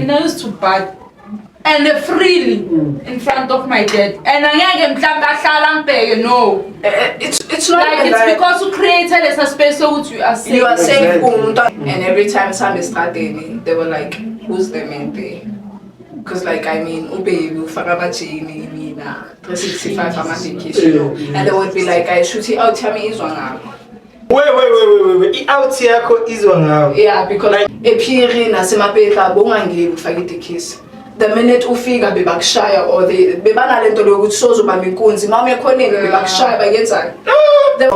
Mina used to bat and freely in front of my dad, and angeke mhlawumbe ahlala ngibheke, no. It's not Like even it's that. Because you created a space sokuthi you are safe. You are safe. Exactly. Umuntu, and every time sihambe estradeni, they were like, "Who's the man there?" Because, like, I mean, ubaby ufaka amajini, mina 365 ama-vacation, and they would be like, "Ayishuthi out yami izwa ngakho." Wait, wait, wait, wait, wait, wait. I-out yakho izwa ngawo? Yeah, because ephiri nasemapetla bongangeni ufake itekisi. The minute ufika bebakushaya or they bebanalento lokuthi sozobamba inkunzi ma uye ekhoneni, bebakushaya, bakenzani.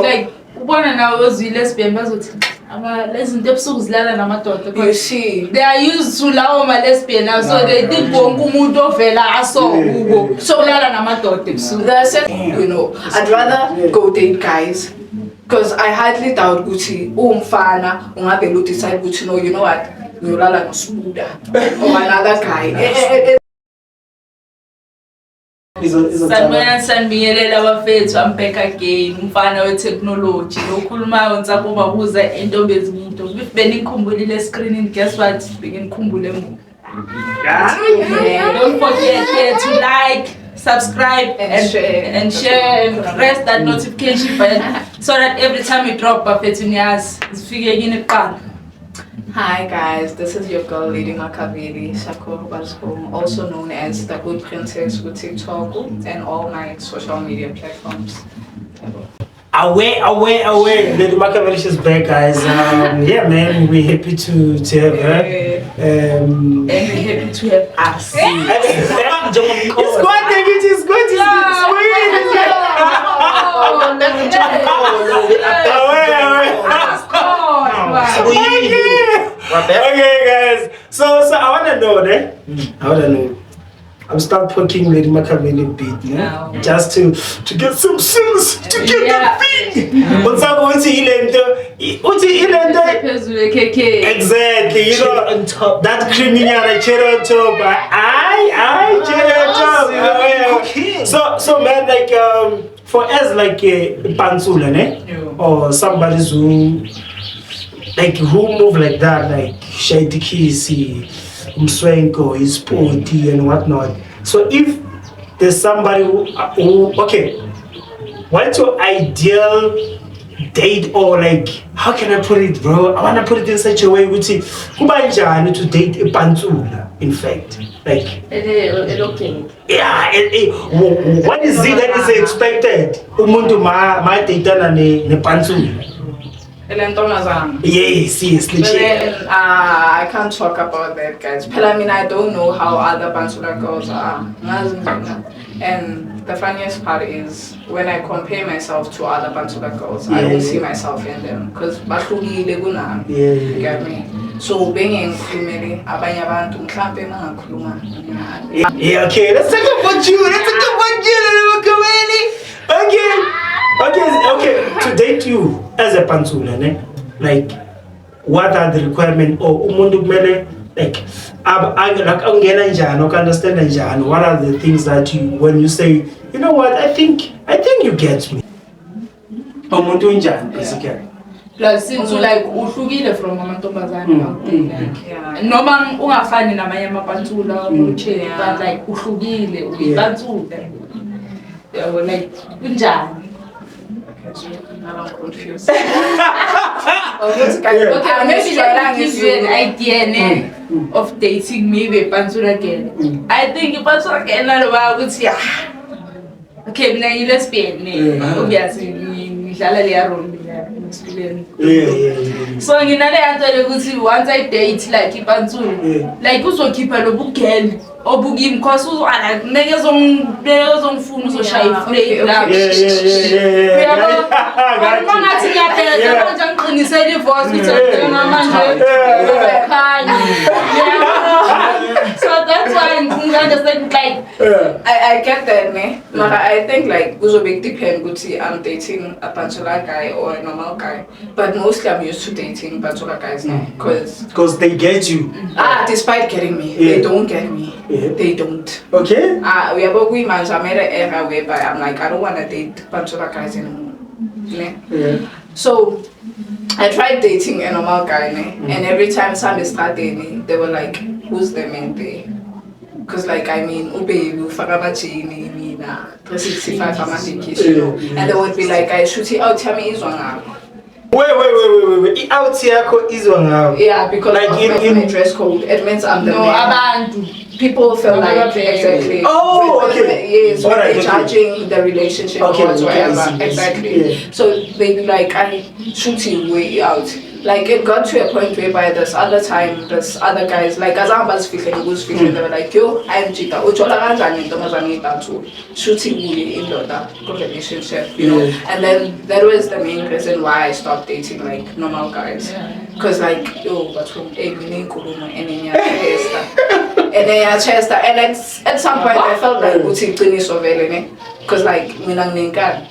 Like ubona nawe oziyi-lesbian bazothi lezi zinto ebusuku zilala namadoda. You see? They are used to lawo ma-lesbian now, so they think wonke umuntu ovela aso kubo so ulala namadoda ebusuku. I'd rather go date guys because I hardly doubt ukuthi umfana ungavele udecide ukuthi, "No, you know what, ngiyolala noSbuda or another guy." Sanibonani, sanibingelela abafethu. I'm back again, umfana we-technology lokhulumayo, Ntsako Mabuza, intombi ezimuntu. If benikhumbulile escreenini, guess what, benginikhumbule emuva. Don't forget, yeah, to like, subscribe and share. And share and press that notification bell so that every time we drop, bafethu, niyazi zifike kini kuqala. Hi guys, this is your girl Lady Makaveli Shakur Baskom, also known as the Good Princess with TikTok and all my social media platforms. Away, away, away. Lady Makaveli is back, guys. Yeah, man, we're happy to have her. And we're happy to have us. It's good, David. It's good. It's good. Away, away. Okay, guys. So I wanna know, ne? I wanna know. I'm start poking Lady Makaveli a bit, ne? No. Just to get some sense, to get the thing. Utsako uthi ilento, uthi ilento. Phezulu KK. Exactly, you know on top. That creamy nyana, cherry on top. I cherry on top. Cooking. So man, like for us, like pantsula, ne? Yeah. Or somebody who like who move like that, like Shady Kisi, Umswenko, Ispoti, and whatnot. So if there's somebody who, okay, what's your ideal date, or like, how can I put it, bro? I wanna put it in such a way ukuthi kubanjani to date a pantsula, in fact. Like Elokeng. Yeah, what is it that is expected? Umuntu ma dateana ne pantsula. Elentombazana. Yes, But legit. then, I can't talk about that, guys. Phela, I mean, I don't know how other Pantsula girls are. Ngazi mina. And the funniest part is when I compare myself to other Pantsula girls, I don't see myself in them because bahlukile kunami. You get me? So bengingikhulumele abanye abantu mhlambe mangakhuluma ngani. Yeah, okay, let's talk about you. Let's talk about you, Lulu Kameni. Okay. To date you as a pantsula, ne? Like, what are the requirements or umuntu kumele like like ungena njani, understand njani? What are the things that you, when you say, "You know what, I think you get me," umuntu unjani basically? Plus since like uhlukile from amantombazane out there, like noma ungafani namanye amapantsula uche, but like uhlukile, uyipantsula yabo, like kunjani? Now I'm confused. Ukuthi guys, Okay, maybe let me give you an ngesiZulu. Idea, ne, of dating maybe pantsula girl. I think ipantsula girl naloba ukuthi, ah, okay, mina ngi-lesbian, ne, obviously ngidlala leya role mina emsuleni. So nginaleya nto lokuthi once I date like ipantsula, like uzokhipha lobu girl obukimi cause uzwala ngeke ezongifuna uzoshaya iflame la. Uyabo? Got Uma you. ngathi ngiyabheka manje angiqinisele ivoice ukuthi manje khanye. So that's why ngi-understand like I get that, ne? Mara, I think like kuzobe depend ukuthi I'm dating a pantsula guy or a normal guy. But mostly I'm used to dating pantsula guys now because Because they get you. Ah, despite getting me, they don't get me. They don't. Ah, uyabo kuyimanje I'm at an era whereby I'm like, I don't wanna date pantsula guys anymore. Ne? Yeah. So I tried dating a normal guy, ne? And every time sihambe estradeni, they were like, Who's the man there? Because like, I mean, ubaby ufaka amajini, mina 365 ama-vacation, and they would be like, I shoot out yami izwa ngakho. Wait, wait, wait, wait, wait, wait. I-out yakho izwa ngawo. Yeah, because Like of my dress code, it means I'm the No, man. abantu. People feel like Ababheke. exactly. Oh, okay. Yes, when Alright, they're okay. judging the relationship Okay, or whatsoever. okay, I see, Exactly. yeah. So they be like, I shooting way out. Like it got to a point whereby this other time, this other guys, like as I'm feeling, who's feeling, they were like, yo, I'm Jita. Ujola kanjani intombazane intathu shooting way indoda relationship, you know. Yeah. And then that was the main reason why I stopped dating like normal guys. Cause like, yo, but hey, mina inkulumo and ngiyachesta. And ngiyachesta and at some point I felt like ukuthi iqiniso vele ne. Cause like mina nginenkani.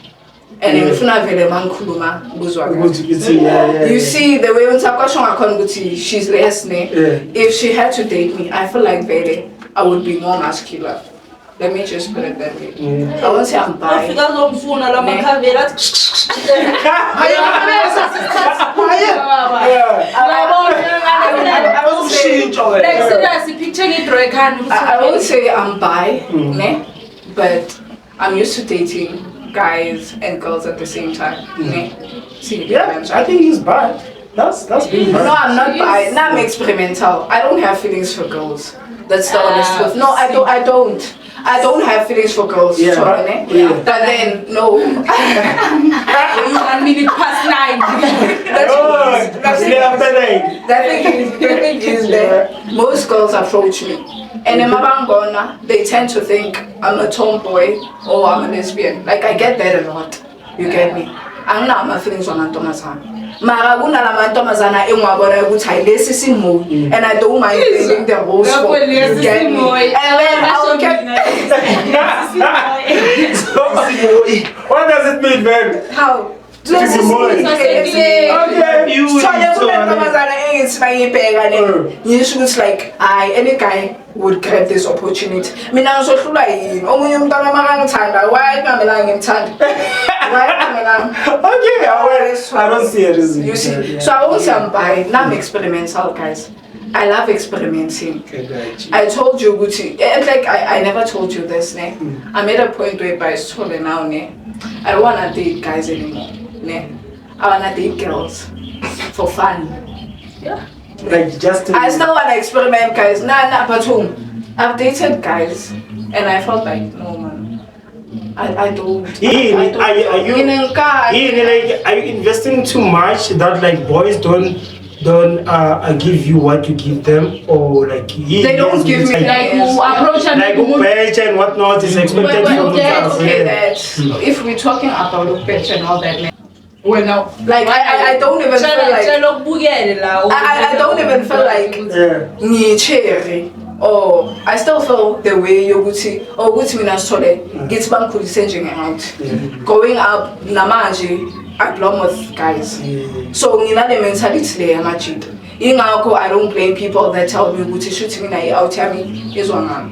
And ngifuna vele mangikhuluma kuzwakala. Ukuthi ithi yeah. You see the way uNtsako ngakhona ukuthi she's less ne. Yeah. If she had to date me, I feel like vele I would be more muscular. Let me just put it that way. Yeah. I won't say I'm bi. Afika azomfuna la makhavela athi Yeah. I won't say, Ushintsho wena. Like seriously, picture ngidraw ekhanda I won't say I'm bi, ne? But I'm used to dating guys and girls at the same time. Ne? See, Yeah, I think he's bad. That's being No, bad. I'm not bi. No, I'm experimental. I don't have feelings for girls. That's the honest Ah, truth. No, I don't. I don't. I don't have feelings for girls. Yeah, Sorry, but- ne? yeah. But then no. 9:01. Oh, That's it's after nine. The thing is that most girls approach me. And in Mabangona, they tend to think I'm a tomboy or I'm a lesbian. Like I get that a lot. You get me? Anginawo ama-feelings wamantombazana. Mara kunalamantombazana engiwabona ukuthi hayi lesi simoyi and I don't mind bending the rules for Lapho you lesi get me. simoyi. And then I'll get So, what does it mean, man? how Lesi simoyi. Okay. Sithole kunentombazana engithi mangiyibheka ne ngisho ukuthi like hayi any guy would grab this opportunity. Mina ngizohlulwa yini? Omunye umntwana makangithanda, why kungamelanga ngimthande? Why kungamelanga? Okay, I don't see a reason. You see, Yeah. so I won't say I'm bi. Now I'm experimental, guys. I love experimenting. Okay, got you. I told you, Gucci. It's like I never told you this, ne? I'm at a point whereby it's totally now, ne? I don't wanna date guys anymore, ne? I wanna date girls for fun. Like just to, I still wanna experiment, guys. Nah, but whom? I've dated guys, and I felt like no man. I don't. Yini, I don't. are you Nginenkani. Yini, like are you investing too much that like boys don't give you what you give them or like yini, They don't give me like, Like you approach like ubheja and whatnot is expected Wait, wait, from okay, us, okay, yeah. that if we're talking about ukubheja and all that, man, wena like I don't even feel like tshela ukubukele la I don't even feel like Yeah. ngiyi-cherry or I still feel the way yokuthi ukuthi mina sithole ngithi bangikhulise njenge-out going up namanje I belong with guys so nginale mentality le yamajita ingakho I don't blame people that tell me ukuthi shuthi mina i-out yami izwa ngami.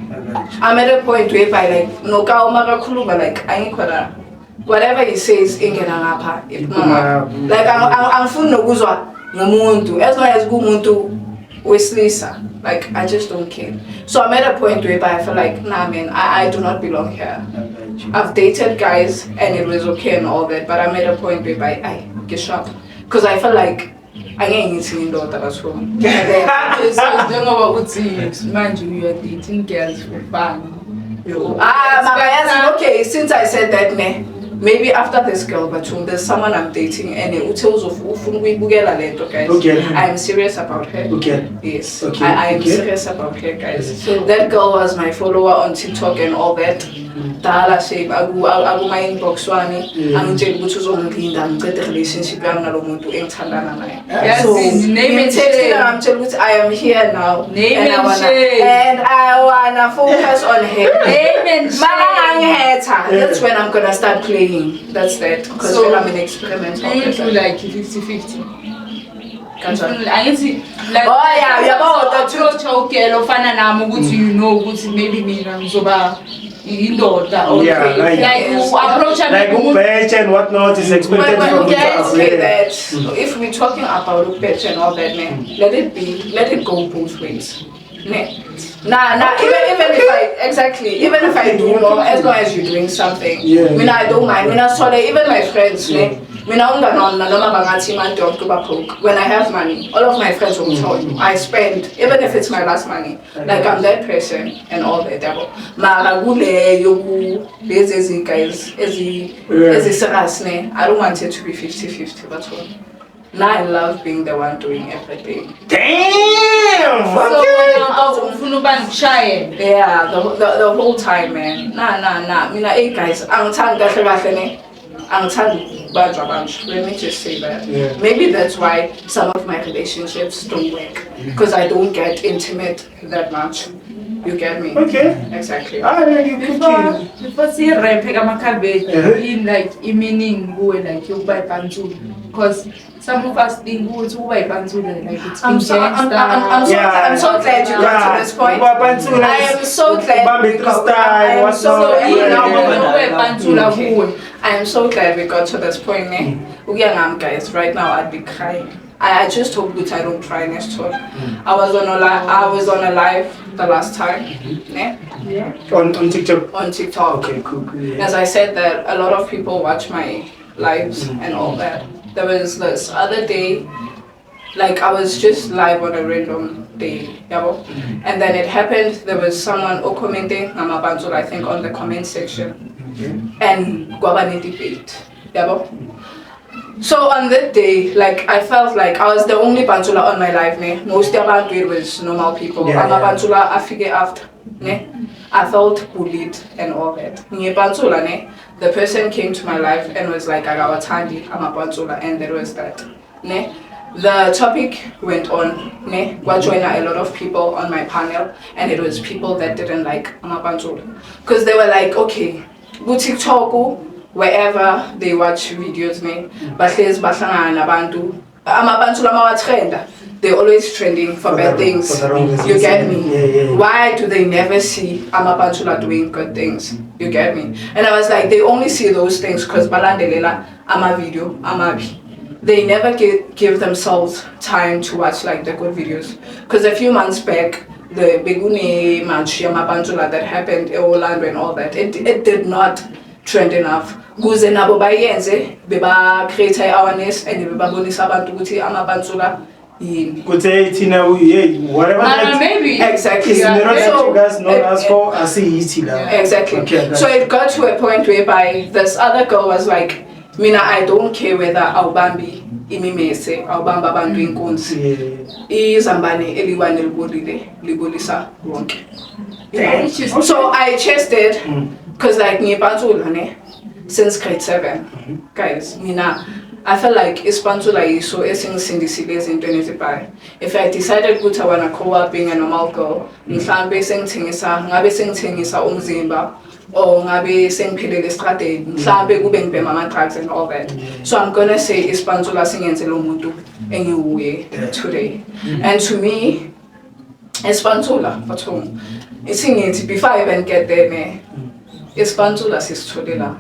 I'm at a point whereby like nokawo makakhuluma like angikho la, whatever he says ingena ngapha iphuma ngapha. Like angifuni nokuzwa ngomuntu as long as kuwumuntu wesilisa, like I just don't care. So I'm at a point whereby I feel like nah man, I do not belong here. I've dated guys and it was okay and all that, but I'm at a point whereby I get sharp because I feel like angeke ngithi ngindoda bathu. And then So njengoba uthi manje you are dating girls for fun. Ah, mama, yazi, okay, since I said that ne, maybe after this girl, but there's someone I'm dating and uthe ufuna ukuyibukela lento, guys. Okay. I'm serious about her. Okay. Yes. Okay, I am okay. serious about her, guys. That girl was my follower on TikTok and all that. Dala shape aku my inbox wami angitshela ukuthi uzongilinda ngicede relationship yami nalo muntu engithandana naye. Yes, So name and ngimtextile shame. ngamtshela ukuthi I am here now. Name and I and wanna, shame. And I wanna focus on her. Name and shame. Makangihetha. That's when I'm gonna start playing. That's that. Because So, when I'm in experimental. Do you do like 50-50? Kanjani? Angithi like Oh, yeah, uyabo, approach ugirl ofana nami ukuthi you know ukuthi maybe mina ngizoba indoda or Yeah, like- like you approach Like ubheja and whatnot is expected But, from okay, us. okay, Yeah. that if we're talking about ukubheja and all that, man, let it be, let it go both ways. Ne. Nah, even if I exactly, even if I do more, as long as you're doing something. Mina, I don't mind. Mina, sorry, even my friends, ne. Mina umngani wami nanoma bangathi imali yonke uba broke. When I have money, all of my friends will tell you I spend, even if it's my last money. Like, I'm that person and all that, yabo. Mara kule yoku lezi ezi guys ezi ezi serious, ne. I don't want it to be 50-50, but all. Now I love being the one doing everything. Damn! So Okay. wena awufuna uba ngikushayele. Yeah, the whole time, man. Nah. Mina, hey guys, angithandi kahle kahle, ne. Angithandi ukubanjwa banjwa. Let me just say that. Maybe that's why some of my relationships don't work. Because I don't get intimate that much. You get me? Okay. Exactly. Ah, yeah, you Before cooking. before si-wrap-e kamakhabe, in like i-meaning kuwe like yokuba ipantsula, because some of us think ukuthi ukuba ipantsula like it's I'm being so I'm, gangster. I'm, I'm so I'm so glad you got to this point. Uba pantsula I am so glad ubambe we got, style, I am what's so not. So yini glad. ukuba ipantsula Okay. kuwe? I am so glad we got to this point, ne? Ukuya, guys, right now I'd be crying. I just hope that I don't cry next time. I was on a live the last time, ne? On TikTok. On TikTok. Okay, cool. Yeah. As I said that a lot of people watch my lives and all that. There was this other day, like I was just live on a random day, yabo. And then it happened, there was someone commenting ngamapantsula, I think, on the comment section. And kwaba ne-debate, yabo. So on that day, like, I felt like I was the only pantsula on my live, ne. Most abantu, it was normal people. Amapantsula afike after, ne. I felt bullied and all that. Ngiyipantsula, ne. The person came to my live and was like, "Akawathandi amapantsula," and there was that, ne. The topic went on, ne. Kwajoina a lot of people on my panel, and it was people that didn't like amapantsula, because they were like, okay, ku TikTok, wherever they watch videos, ne, bahlezi bahlangana nabantu amapantsula mawatrenda, they always trending for For bad things. For the wrong reasons. You get me? Yeah. Why do they never see amapantsula doing good things? You get me? And I was like, they only see those things because balandelela ama video amabi. They never give themselves time to watch like the good videos, because a few months back, the bekune march yamapantsula that happened in Orlando and all that, it did not trend enough kuze nabo bayenze beba create awareness and bebabonisa abantu ukuthi amapantsula yini. Kuthi hey thina hey whatever Mara that maybe Exactly. is not that So, you guys know us for asiyithi la. Exactly. Okay, So it got to a point whereby this other girl was like, "Mina, I don't care whether awubambi imimese, awubamba abantu inkunzi. Izambane eliwane libolile, libolisa wonke." Damn. Which is So I chased it because like ngiyipantsula, ne, since grade 7. Guys, mina, I feel like isipantsula yiso esingisindisile ezintweni ezibhayi. If I decided ukuthi I wanna grow up being a normal girl, mhlambe sengithengisa, ngabe sengithengisa umzimba or ngabe sengiphelele estradeni, mhlambe kube ngibhema ama-drugs and all that. So I'm gonna say isipantsula singenzele umuntu engiwuye today. And to me, isipantsula, bathong, ithi ngithi before I even get there, ne, isipantsula sisithole la.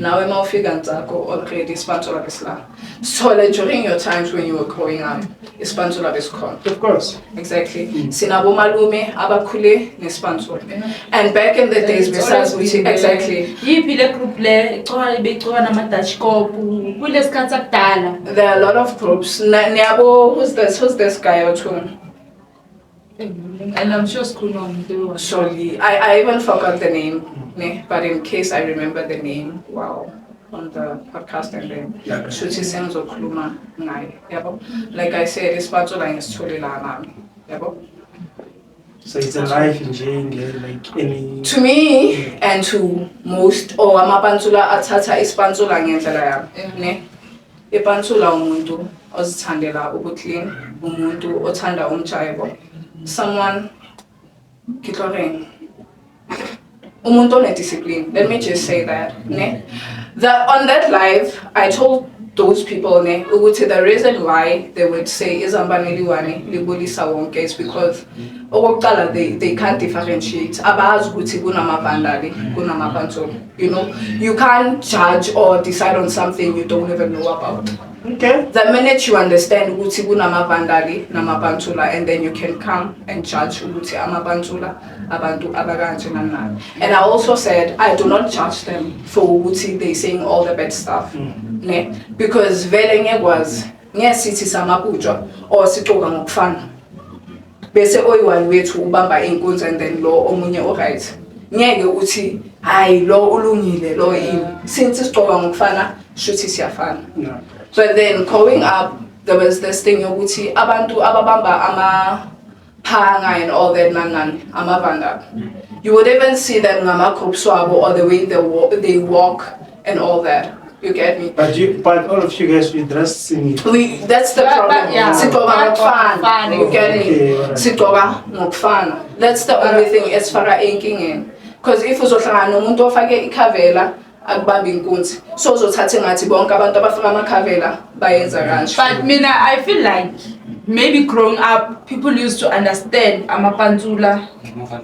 Nawe uma ufika ntsako already isipantsula besila. Sithole during your times when you were growing up, isipantsula besikhona. Of course. Exactly. Sinabomalume abakhule nesipantsula. And back in the days It's besazi always ukuthi been there. Exactly. Yiphi le group le icwa beyicoka nama-Dutch cop kulesikhathi sakudala? There are a lot of groups. Niyabo, who's this? Who's this guy othu? And I'm sure sikhuluma ngomuntu oyi-one. Sorry, I even forgot the name. Ne? But in case I remember the name, wow, on the podcast and then shuthi sengizokhuluma ngaye, yabo. Like I said, isipantsula ngisithole la nami, yabo. So it's a life nje like any To me and to most or amapantsula athatha isipantsula ngendlela yami, ne. Ipantsula umuntu ozithandela ubu-clean, umuntu othanda umjayivo, someone, ke tlo reng, umuntu one-discipline. Let me just say that, ne. The on that live, I told those people, ne, ukuthi the reason why they would say izambane liwane libolisa wonke is because okokuqala they can't differentiate. Abazi ukuthi kunamabandali, kunamapantsula. You know, you can't judge or decide on something you don't even know about. Okay. The minute you understand ukuthi kunamavandali namapantsula, and then you can come and judge ukuthi amapantsula abantu abakanje nani nani. And I also said I do not judge them for ukuthi they saying all the bad stuff, ne, because vele ngekwazi ngesithi samaputshwa or sixoka ngokufana bese oyi-one wethu ubamba inkunzi and then lo omunye o-right, ngeke uthi hayi, lo ulungile, lo yini, since sigcoka ngokufana shuthi siyafana. No. But then growing up there was this thing yokuthi abantu ababamba amaphanga and all that nani nani amavanda, you would even see them ngama-groups wabo or the way they walk and all that, you get me? But all of you guys, you dress similar. We That's the problem. But yeah. Sigcoka ngokufana. Ngokufana. You get me? Okay, alright. Sigcoka ngokufana, that's the only thing esifaka enkingeni, because if uzohlangana nomuntu ofake ikhavela akubambi inkunzi, so uzothatha engathi bonke abantu abafaka amakhavela bayenza kanje. But mina, I feel like maybe growing up, people used to understand amapantsula.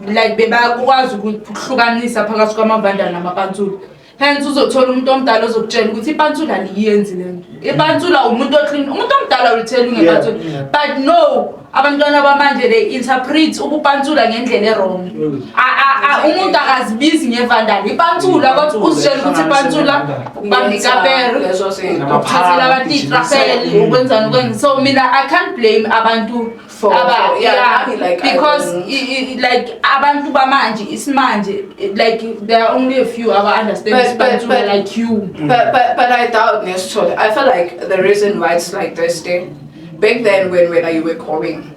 Like bebakwazi ukuhlukanisa phakathi kwamavanda namapantsula. Hence uzothola umuntu omdala ozokutshela ukuthi ipantsula liyenzi lento. Ipantsula umuntu oclean, umuntu omdala will tell you ngepantsula. But no, abantwana bamanje they interpret ubupantsula ngendlela e-wrong. Umuntu akazibizi ngevandali. Ipantsula kodwa uzitshela ukuthi ipantsula ubamba ikapero, lezo zinto. ukuthathela abantu itrafeli, ukwenzani ukwenza. So mina I can't blame abantu Yeah, nami, like, I because don't- like abantu bamanje, isimanje, like there are only a few aba understand isipantsula like you. But I doubt, Nestor. I feel like the reason why it's like this day, back then when you were growing,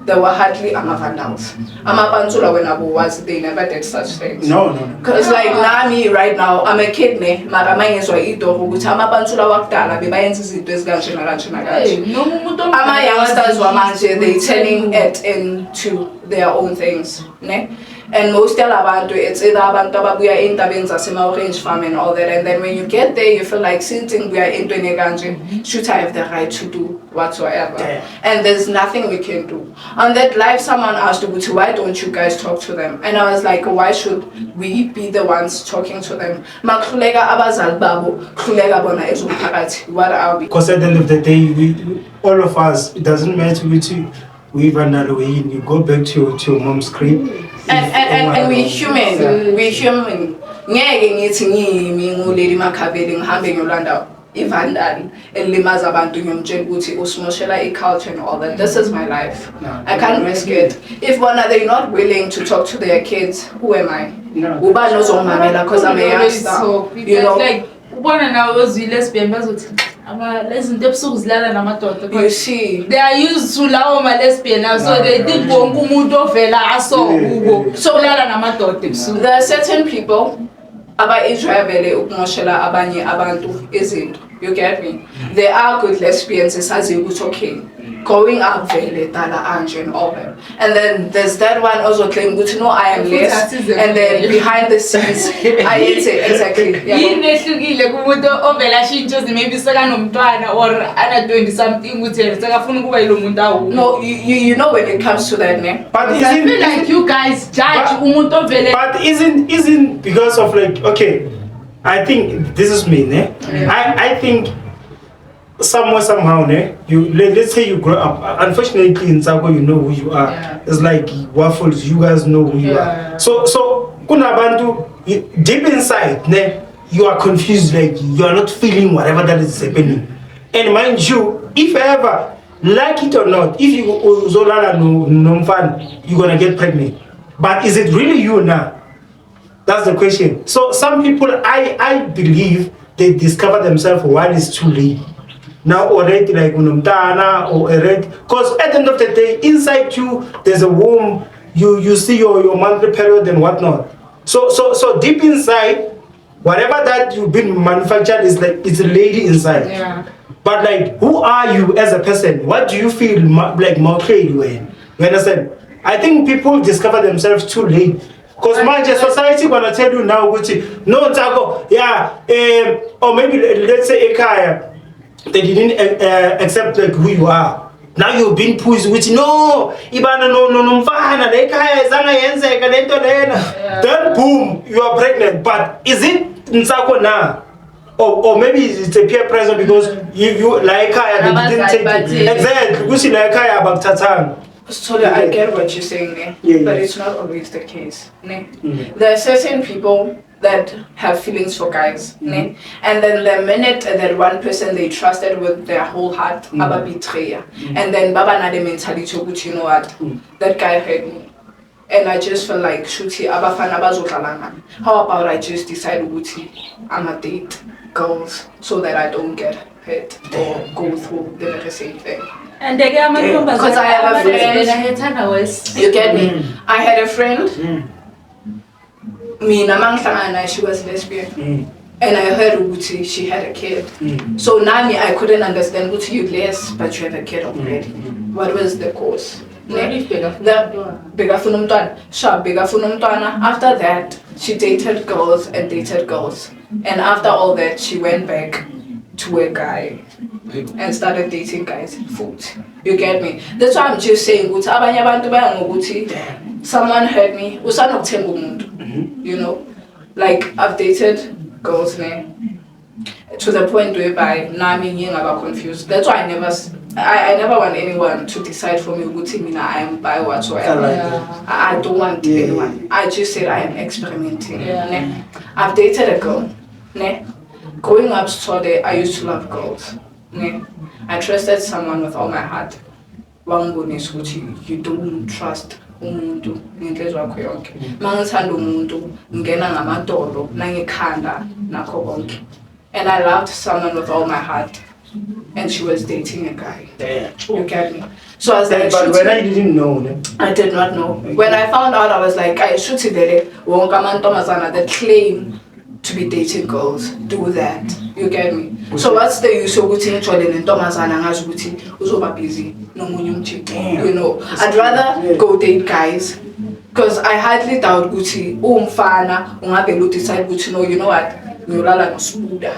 there were hardly amavandals. Amapantsula when I was, they never did such things. No. Because like nami right now I'm a kid ne, mara mangizwa idoro ukuthi amapantsula wakudala bebayenza izinto ezikanje nakanje nakanje. Hey, noma umuntu omdala Ama-youngsters wazi- wamanje, they turning it into their own things, ne, and most yalabantu, it's either abantu ababuya ey'ntabeni zasema-Orange Farm and all that, and then when you get there you feel like since ngibuya entweni ekanje, should I have the right to do whatsoever? Damn. And there's nothing we can do. On that live someone asked ukuthi why don't you guys talk to them, and I was like, why should we be the ones talking to them? Makuhluleka abazali babo, kuhluleka bona as umphakathi, what are we? Because at the end of the day, all of us, it doesn't matter which we vandal we in, you go back to your mom's crib. And we human, we human. Ngeke ngithi ngiyimi nguLady Makhabeli ngihambe ngiyolanda ivandali elimaza abantu ngiyomtshela ukuthi usimoshela i-culture and all that. This is my life. No. I can't risk it. If bona they're not willing to talk to their kids, who am I? No. Ubani ozongimamela? Because I'm a Always youngster. talk. You know? Like ubona nawe oziyi-lesbian bazothi lezi zinto ebusuku zilala namadoda. You see? They are used to lawo ma-lesbian now, so No, they no. think wonke umuntu ovela aso kubo So- ulala namadoda ebusuku. There are certain people aba-enjoya vele ukumoshela abanye abantu izinto, you get me? There are good lesbians esaziyo ukuthi okay, growing up vele dala anje and all that, and then there's that one also claim ukuthi no, I am Futhi less, asize and then kuye. Behind the scenes ayenze exactly, yabo. Yini ehlukile kumuntu ovela ashintshe maybe sekanomntwana or ana-20 something ukuthi yena sekafuna ukuba yilo muntu awuwo? No, you know, when it comes to that, ne. But I isn't, feel like you guys judge umuntu ovele. But isn't because of like, okay, I think this is me, ne? I think somewhere somehow, ne, you let's say you grow up. Unfortunately in Sako you know who you are. It's like waffles, you guys know who you are. So kunabantu deep inside, ne, you are confused, like you are not feeling whatever that is happening. And mind you, if ever, like it or not, if you uzolala no nomfana, you're gonna get pregnant. But is it really you now? That's the question. So some people, I believe they discover themselves while it's too late. Now already like unomntana or already, because at the end of the day, inside you there's a womb. You see your monthly period and whatnot. So deep inside, whatever that you've been manufactured is like it's a lady inside. But like, who are you as a person? What do you feel like more clearly when? You understand? I think people discover themselves too late. Because manje society gonna tell you now ukuthi no Ntsako, yeah, or maybe let's say ekhaya they didn't accept like who you are. Now you've been pushed ukuthi no ibana no nomfana la ekhaya zange yenzeka lento lena. Then boom, you are pregnant. But is it Ntsako now? Or maybe it's a peer pressure because you like ekhaya they didn't take Abazali you. bathi- Exactly. Ukuthi la ekhaya abakuthathanga. So I get what you're saying, ne? Yeah. But it's not always the case. Ne? Mm. There are certain people that have feelings for guys, ne? And then the minute that one person they trusted with their whole heart, aba betray, and then baba na the mentality ukuthi you know what, that guy hurt me. And I just feel like shuthi abafana bazodlala ngami. How about I just decide ukuthi I'ma date girls so that I don't get hurt or go through the very same thing. And ke amantombazane Because I have a friend- ahethanda worse. You get me? I had a friend. Mina mangihlangana naye, she was lesbian. And I heard ukuthi she had a kid. So nami I couldn't understand ukuthi you les but you have a kid already. What was the cause? Ne? The bekafuna umntwana. Sha bekafuna umntwana. After that, she dated girls and dated girls. And after all that, she went back to a guy and started dating guys futhi. You get me? That's why I'm just saying ukuthi abanye abantu baya ngokuthi someone hurt me, usanokuthemba umuntu. You know? Like I've dated girls ne to the point whereby nami ngiye ngaba confused. That's why I never want anyone to decide for me ukuthi mina I am bi whatsoever. I like that. I don't want anyone. I just said I am experimenting. Ne? I've dated a girl. Ne? Growing up, Sode, I used to love girls. Ne? I trusted someone with all my heart. Wangibonisa ukuthi you don't trust umuntu ngenhliziyo yakho yonke. Mangithanda umuntu ngena ngamadolo nangekhanda nakho konke. And I loved someone with all my heart. And she was dating a guy. Damn. You get me? So I was like, But "Shuthi, when I didn't know, ne? I did not know. When I found out, I was like, I should vele wonke amantombazana that claim to be dating girls do that. You get me? So what's the use yokuthi ngijole nentombazana ngazi ukuthi uzoba busy nomunye umjita? Damn. You know, I'd rather go date guys because I hardly doubt ukuthi umfana ungavele udecide ukuthi no, you know what? Ngiyolala noSbuda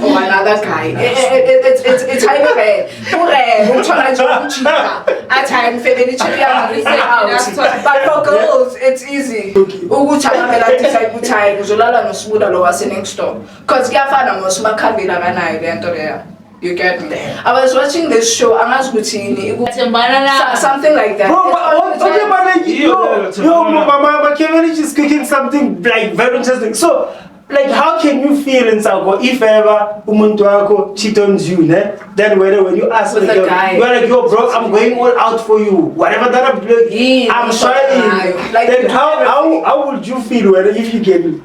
or another guy. It's highly rare. Ku-rare ukuthola nje umjita athi hayi ngifebele i-chick yami out. But for girls it's easy ukuthi angavele adecide ukuthi hayi ngizolala noSbuda lo wase next door. Because kuyafana mos umakhavela akanayo le nto leyo. You get me? I was watching this show, angazi ukuthi yini, Thembana la. something like that. Bro, It's but, on what, the okay, time. but like, yo, yo, my Kevin is cooking something like very interesting. So, like, how can you feel in Sako if ever umuntu wakho cheat on you, ne? Then when you ask With the a girl, guy. you're like, yo, bro, I'm going all out for you. Whatever that I'm doing, Yeah, I'm trying. like, Then how would you feel when if you can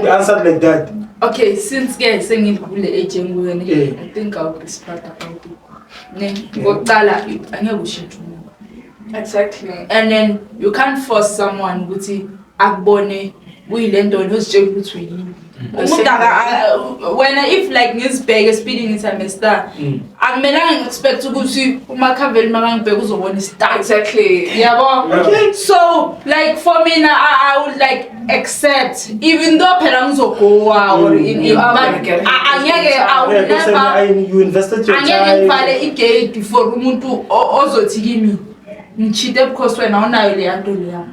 be answered like that? Okay, since ke sengikule age engikuyo ne, Yeah. I think I'll be smart about it. Ne, ngokuqala angeke ushintshe umuntu. Exactly. And then you can't force someone ukuthi akubone kuyile nto wena ozitshela ukuthi uyini. Umuntu wena if like ngizibheke esipilini ngithi I'm a star, akumelanga ngi-expect ukuthi umakhaveli makangibheka uzobona i-star. Exactly. Yabo? Okay. So like for me now, I would like accept even though phela ngizogowa or in You are but gonna get hurt. angeke I Yeah, would because never you invested your angeke time. ngivale igate for umuntu ozothi kimi ngicheate because wena awunayo leya nto leya.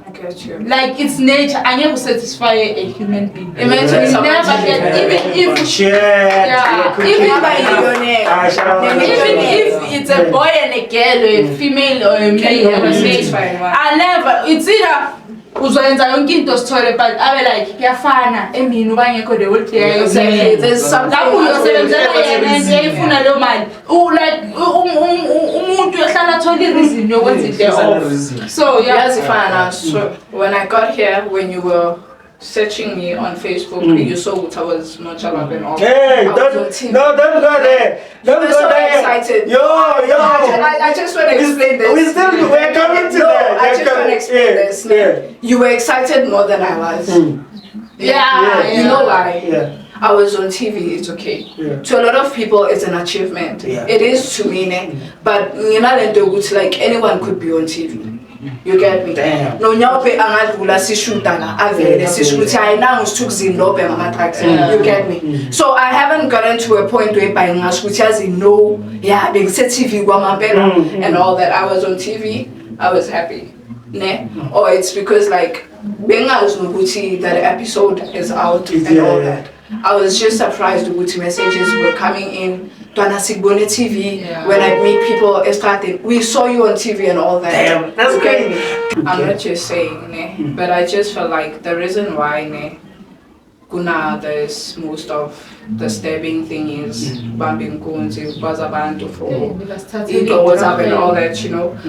I get you. Like it's nature, angeke usatisfy a human being. Imagine You someone never get even if Shit. Yeah, You're cooking. even Ungaba millionaire. Ah, shout out. Even if it's a boy and a girl, or a female or a male, never or a male, satisfy one. I never. It's either uzoyenza yonke into sithole but abe like kuyafana emini uba ngekho the whole day. Exactly. There's something. Lapho uyosebenzela yena and uyayifuna leyo mali. Like umuntu uyohlala athola i-reason yokwenza into off. Reason. So yeah. Yes, fine. So when I got here, when you were searching me on Facebook, you saw what I was nonchalant and all. Hey, I was on don't, TV. no, don't go there. Don't You were go so there. excited. Yo, yo. I just want to explain this. We're coming to No, that. I We're just want coming- to explain yeah, this. Yeah. You were excited more than I was. Yeah, You know why? Yeah. I was on TV, it's okay. Yeah. To a lot of people, it's an achievement. Yeah. It is to me, ne? But you know, like anyone could be on TV. You get me? Damn. No nyaope angadlula sishuta la avele Yeah. sisho ukuthi hayi nangu sithukuzini lo bhema ama-drugs. You get me? So I haven't gotten to a point whereby ngingasho ukuthi yazi no, yeah, bengise-TV kwamampela and all that. I was on TV, I was happy. Ne? Or it's because like bengazi nokuthi that episode is out It's- and all yeah. that. I was just surprised ukuthi messages were coming in. Ntwana, sikubone TV. Yeah. When I meet people estradeni, we saw you on TV and all that. Damn, that's You get crazy. me? I'm not just saying, ne, but I just felt like the reason why, ne, kuna there's most of the stabbing thing is bamba inkunzi, baza abantu for iy'gqoko zabo and all that.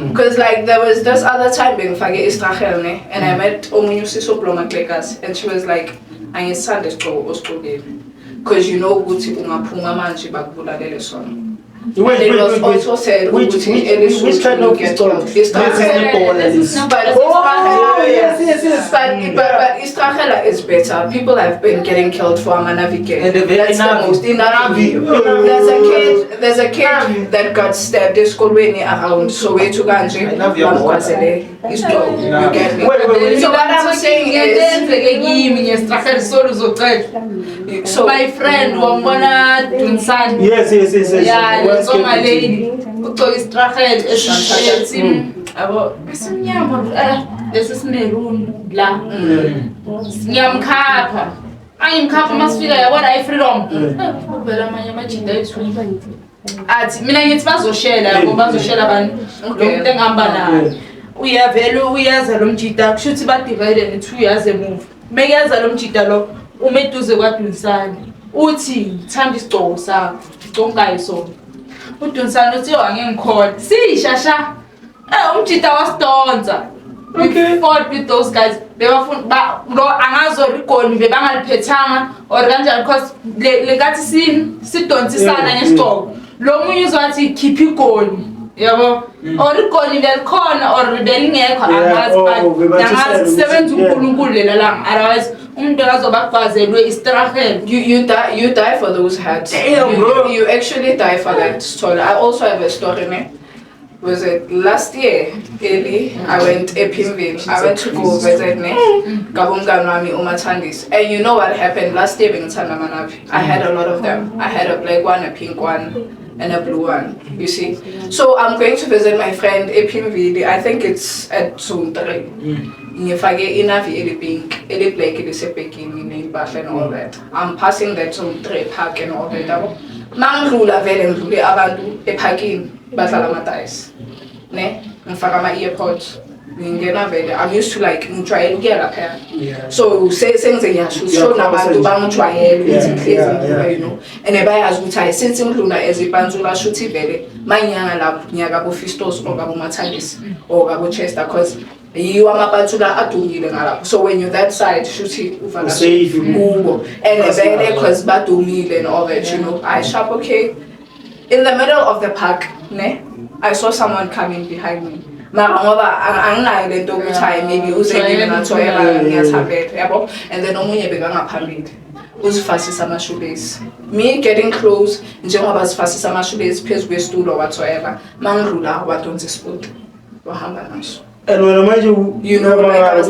Because like there was this other time bengifake istrahel, ne, and I met omunye usisi obloma Klekas, and she was like, angisithandi isigqoko osigqokile. Because you know ukuthi ungaphuma manje bakubulalele sona. Wait, And it wait, was wait, wait. also said Which, ukuthi which, which kind of get story? killed. Istrahel. But Oh, Istrahela, yes. But Istrahela is better. People have been getting killed for Amanavike. And the very That's the Navi. most Navi. Navi. There's a kid that got stabbed esikolweni around Soweto kanje. Navi yabona. Bamgwazele isitolo. You get me? Wait, wait, wait. So what I'm saying is, Ngenzeke kimi ngestrahel solo uzocela. so My friend wambona Dunsani. Yes. Yeah, West lensonga Cape. lady ugcoke istrahel esisheti yabo esimnyama, lesi simeruni la. Ngiyamkhapha, angimkhapha, masifika yabona i-freedom. Uvela amanye amajida ayi-two athi mina ngithi bazoshela, yabo, bazoshela abantu lo muntu engihamba naye. Uyavele uyeza lo mjida, kusho ukuthi ba-divide nge-two, yaze emuva mekeza lo mjida lo ume eduze kwaDunsani, uthi thanda isigcoko sakho, igcokayo sona. UDunsani uthi, yo, angeke ngikhona sishasha. Umjida wasidonsa. We fought with those guys. Bebafuna lo angazi or igoni bebangaliphethanga or kanjani, because le nkathi sidonsisana ngesigcoko, lo munye uzowathi khipha igoni, yabo, or igoni belikhona or belingekho, angazi, Oh, but bebathisela angazi ukuthi- kusebenza uNkulunkulu lela langa, otherwise umuntu akazoba kugwazelwe istrahel. You die for those hats. Damn, you, bro. You actually die for that story. I also have a story, ne? Was it last year, early? I went ePimville. I went to go visit, ne, kabumngani wami uMathandisi. And you know what happened last year, bengithanda amanavi. I had a lot of them. I had a black one, a pink one, and a blue one. You see. So I'm going to visit my friend ePimville. I think it's at zone 3. Ngifake inavi eli-pink, eli-black elisebhegini, ney'mpahla and all that. I'm passing that zone 3 park and all that, yabo. Mangidlula vele ngidlule abantu ephakini badlala ama-dice, ne, ngifaka ama-earpods, ngingena vele. I'm used to, like, ngijwayele ukuya laphaya. So sengize ngiyasho sho nabantu bangijwayele ukuthi ngihlezi ngidlula, and bayazi ukuthi hayi, since ngidlula as ipantsula, shuthi vele mangiyanga lapho ngiya kabo-Fistos or kabo-Mathandisi or kabo-Chester, cause yiwo amapantsula adumile ngalapho. So when you're that side, shuthi Safe. kubo and vele cause badumile and all that. I shop, okay. In the middle of the park, ne, I saw someone coming behind me, mara ngoba anginayo lento yokuthi hayi, maybe uze kimi ngathoyela, ngiyathambela, yabo. And then omunye bekangaphambili uzifasisa ama-shoelace. Me getting close, njengoba zifasisa ama-shoelace phezu kwesitulo whatsoever, mangidlula wadonsa isipoti wahamba naso. And wena manje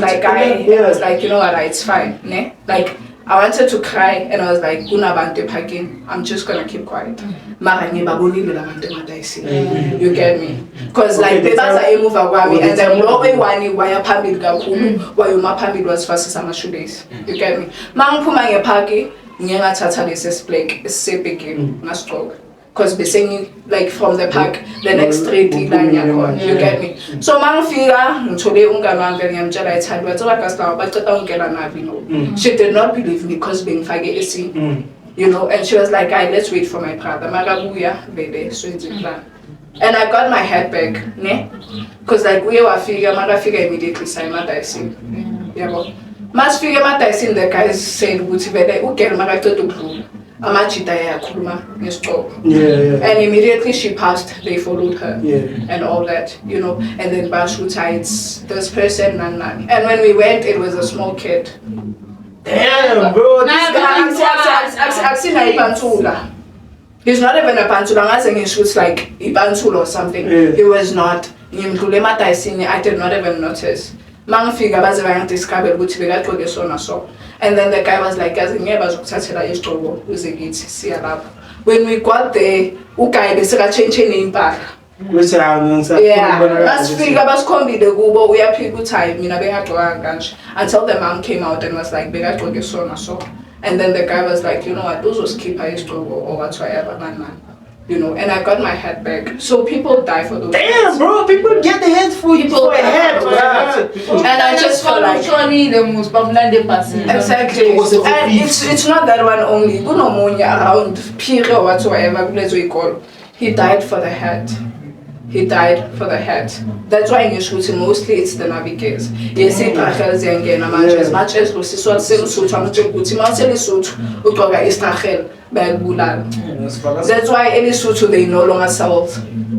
Like I was like, you know what, it's fine, ne? Like I wanted to cry and I was like, kunabantu ephakini, I'm just gonna keep quiet. Mara ngibabonile labantu emadayisini. You get me? Because like Okay, the bebaza emuva kwami Oh, the and then time- lo oyi-one waya phambili kakhulu, wayoma phambili wazifasisa ama-shoelace. You get me? Mangiphuma ngephaki, ngiye ngathatha lesi esi-black esisebhegini ngasigqoka. Because bese like from the park the next street ila ngiyakhona, you get me? So mangifika ngithole umngane wami vele, ngiyamtshela, ithandi wathi bagasi lawa baceda ungena navi. No, she did not believe me because bengifake esi and she was like, "Ayi, let's wait for my brother, makabuya vele swenze plan." And I got my hat back, ne, because like uye wafika, makafika immediately saya emadayisini, yabo. Masifika emadayisini, the guys said ukuthi vele ugirl makaceda ukudlula, amajita ayakhuluma ngesigqoko. And immediately she passed, they followed her and all that. And then basho ukuthi, "Hayi, it's this person, nani nani." And when we went, it was a small kid. Damn, bro. Akusina ipantsula. He's not even a pantsula. Ngaze ngisho ukuthi like ipantsula or something. He was not. Ngimdlule emadayisini, I did not even notice. Mangifika baze bangidescribe ukuthi bekagqoke sona so. And then the guy was like, yazi ngeke bazokuthathela isigqoko uze kithi siya lapho. When we got there, uguy beseka-change ney'mpahla. Ukuthi hayi, ngisafuna Yeah, ukubonakala. Masifika basikhombile kubo, uyaphika ukuthi hayi, mina bengagqokanga kanje, until the mom came out and was like bekagqoke sona so. And then the guy was like, "You know what, uzosikhipha isigqoko or whatsoever, man, man." And I got my hat back. So people die for those Damn, hats. bro, people get the head for People for a hat, die for bro. And I just feel like ushonile musi bamlande ebhasini. Exactly. And it's not that one only. Kunomunye around Phiri or whatsoever kulezo ikolo. He died for the hat. He died for the hat. That's why ngisho ukuthi mostly it's the navigators. Yes, itrahel ziyangena manje, as much as lo siswa amtshela ukuthi uma useLesotho ugqoka istrahel bayakubulala. That's why eLesotho they no longer sell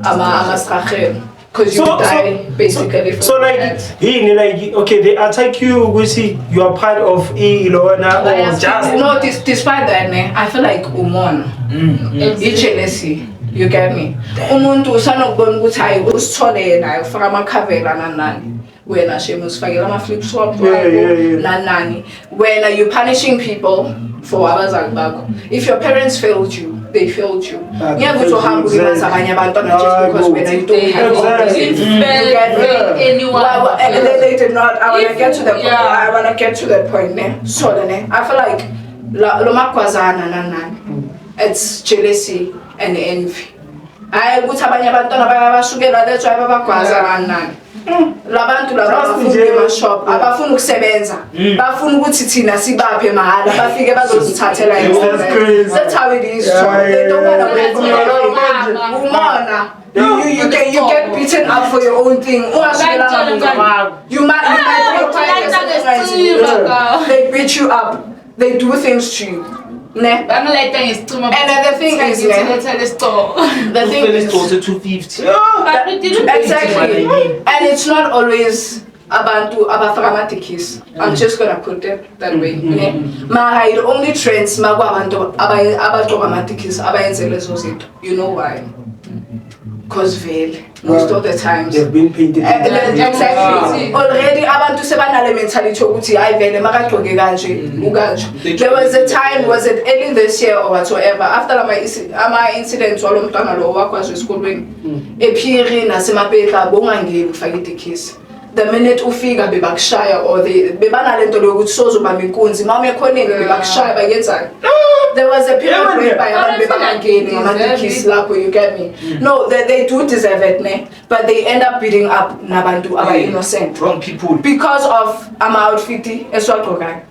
ama-strahel because you die basically for So the like hat. yini, like, okay, they attack you ukuthi you are part of ilona or just No, despite that, ne, I feel like umona. I-jealousy. You get me? Umuntu usanokubona ukuthi hayi, usithole yena ufaka amakhavela nani nani. Wena shame usifakela ama-flip swap nani nani. Wena you punishing people for abazali bakho. If your parents failed you, they failed you. Ah, Ngeke uthi uhambe ulimaza abanye abantwana just Ah, because go. wena you don't have all Exactly. this. Didn't You get me? fail anyone. Well, and they did not. I wanna If get to the point. yeah. I wanna get to that point, ne? So ne, I feel like lo magwazana nani nani. It's jealousy and envy. Hayi ukuthi abanye abantwana bayabasukela, that's why babagwaza nani nani. Labantu laba Just abafuni nje- ema-shop, abafuni ukusebenza, bafuna ukuthi thina sibaphe mahhala, bafike bazozithathela That's yona. crazy. That's how it is. Yeah, They don't wanna yeah, work for yeah. nothing. Umona. You get beaten up for your own thing. Ungasukelanga muntu. You might be quiet as Yeah. They beat you up. They do things to you. Ne? Bangilayita ngesicima. And then the thing is, ne? Ngiletha lesicoko. The thing is, 250. But we didn't Exactly. And it's not always abantu abafaka amatekisi. I'm just gonna put it that way. Ne? Mara it only trends makwabantu abagqoka amatekisi abayenze lezo zinto. You know why? Because vele most of the times They've been painted. Exactly. Already abantu sebanale mentality yokuthi hayi vele makagqoke kanje ukanje. There was a time, was it early this year or whatsoever, after ama incidents walo mntwana lo wakwazi esikolweni ePhiri naseMapetla, bongangeni ufake itekisi. The minute ufika bebakushaya or they bebanalento lokuthi sozobamba inkunzi uma uyekhoneni bebakushaya bakenzani. There was a period Yeah, whereby man. abantu bebangangeni ngamatekisi lapho, you get me? No, they do deserve it, ne, but they end up beating up nabantu aba-innocent Wrong people. Because of ama-outfit esiwagqokayo,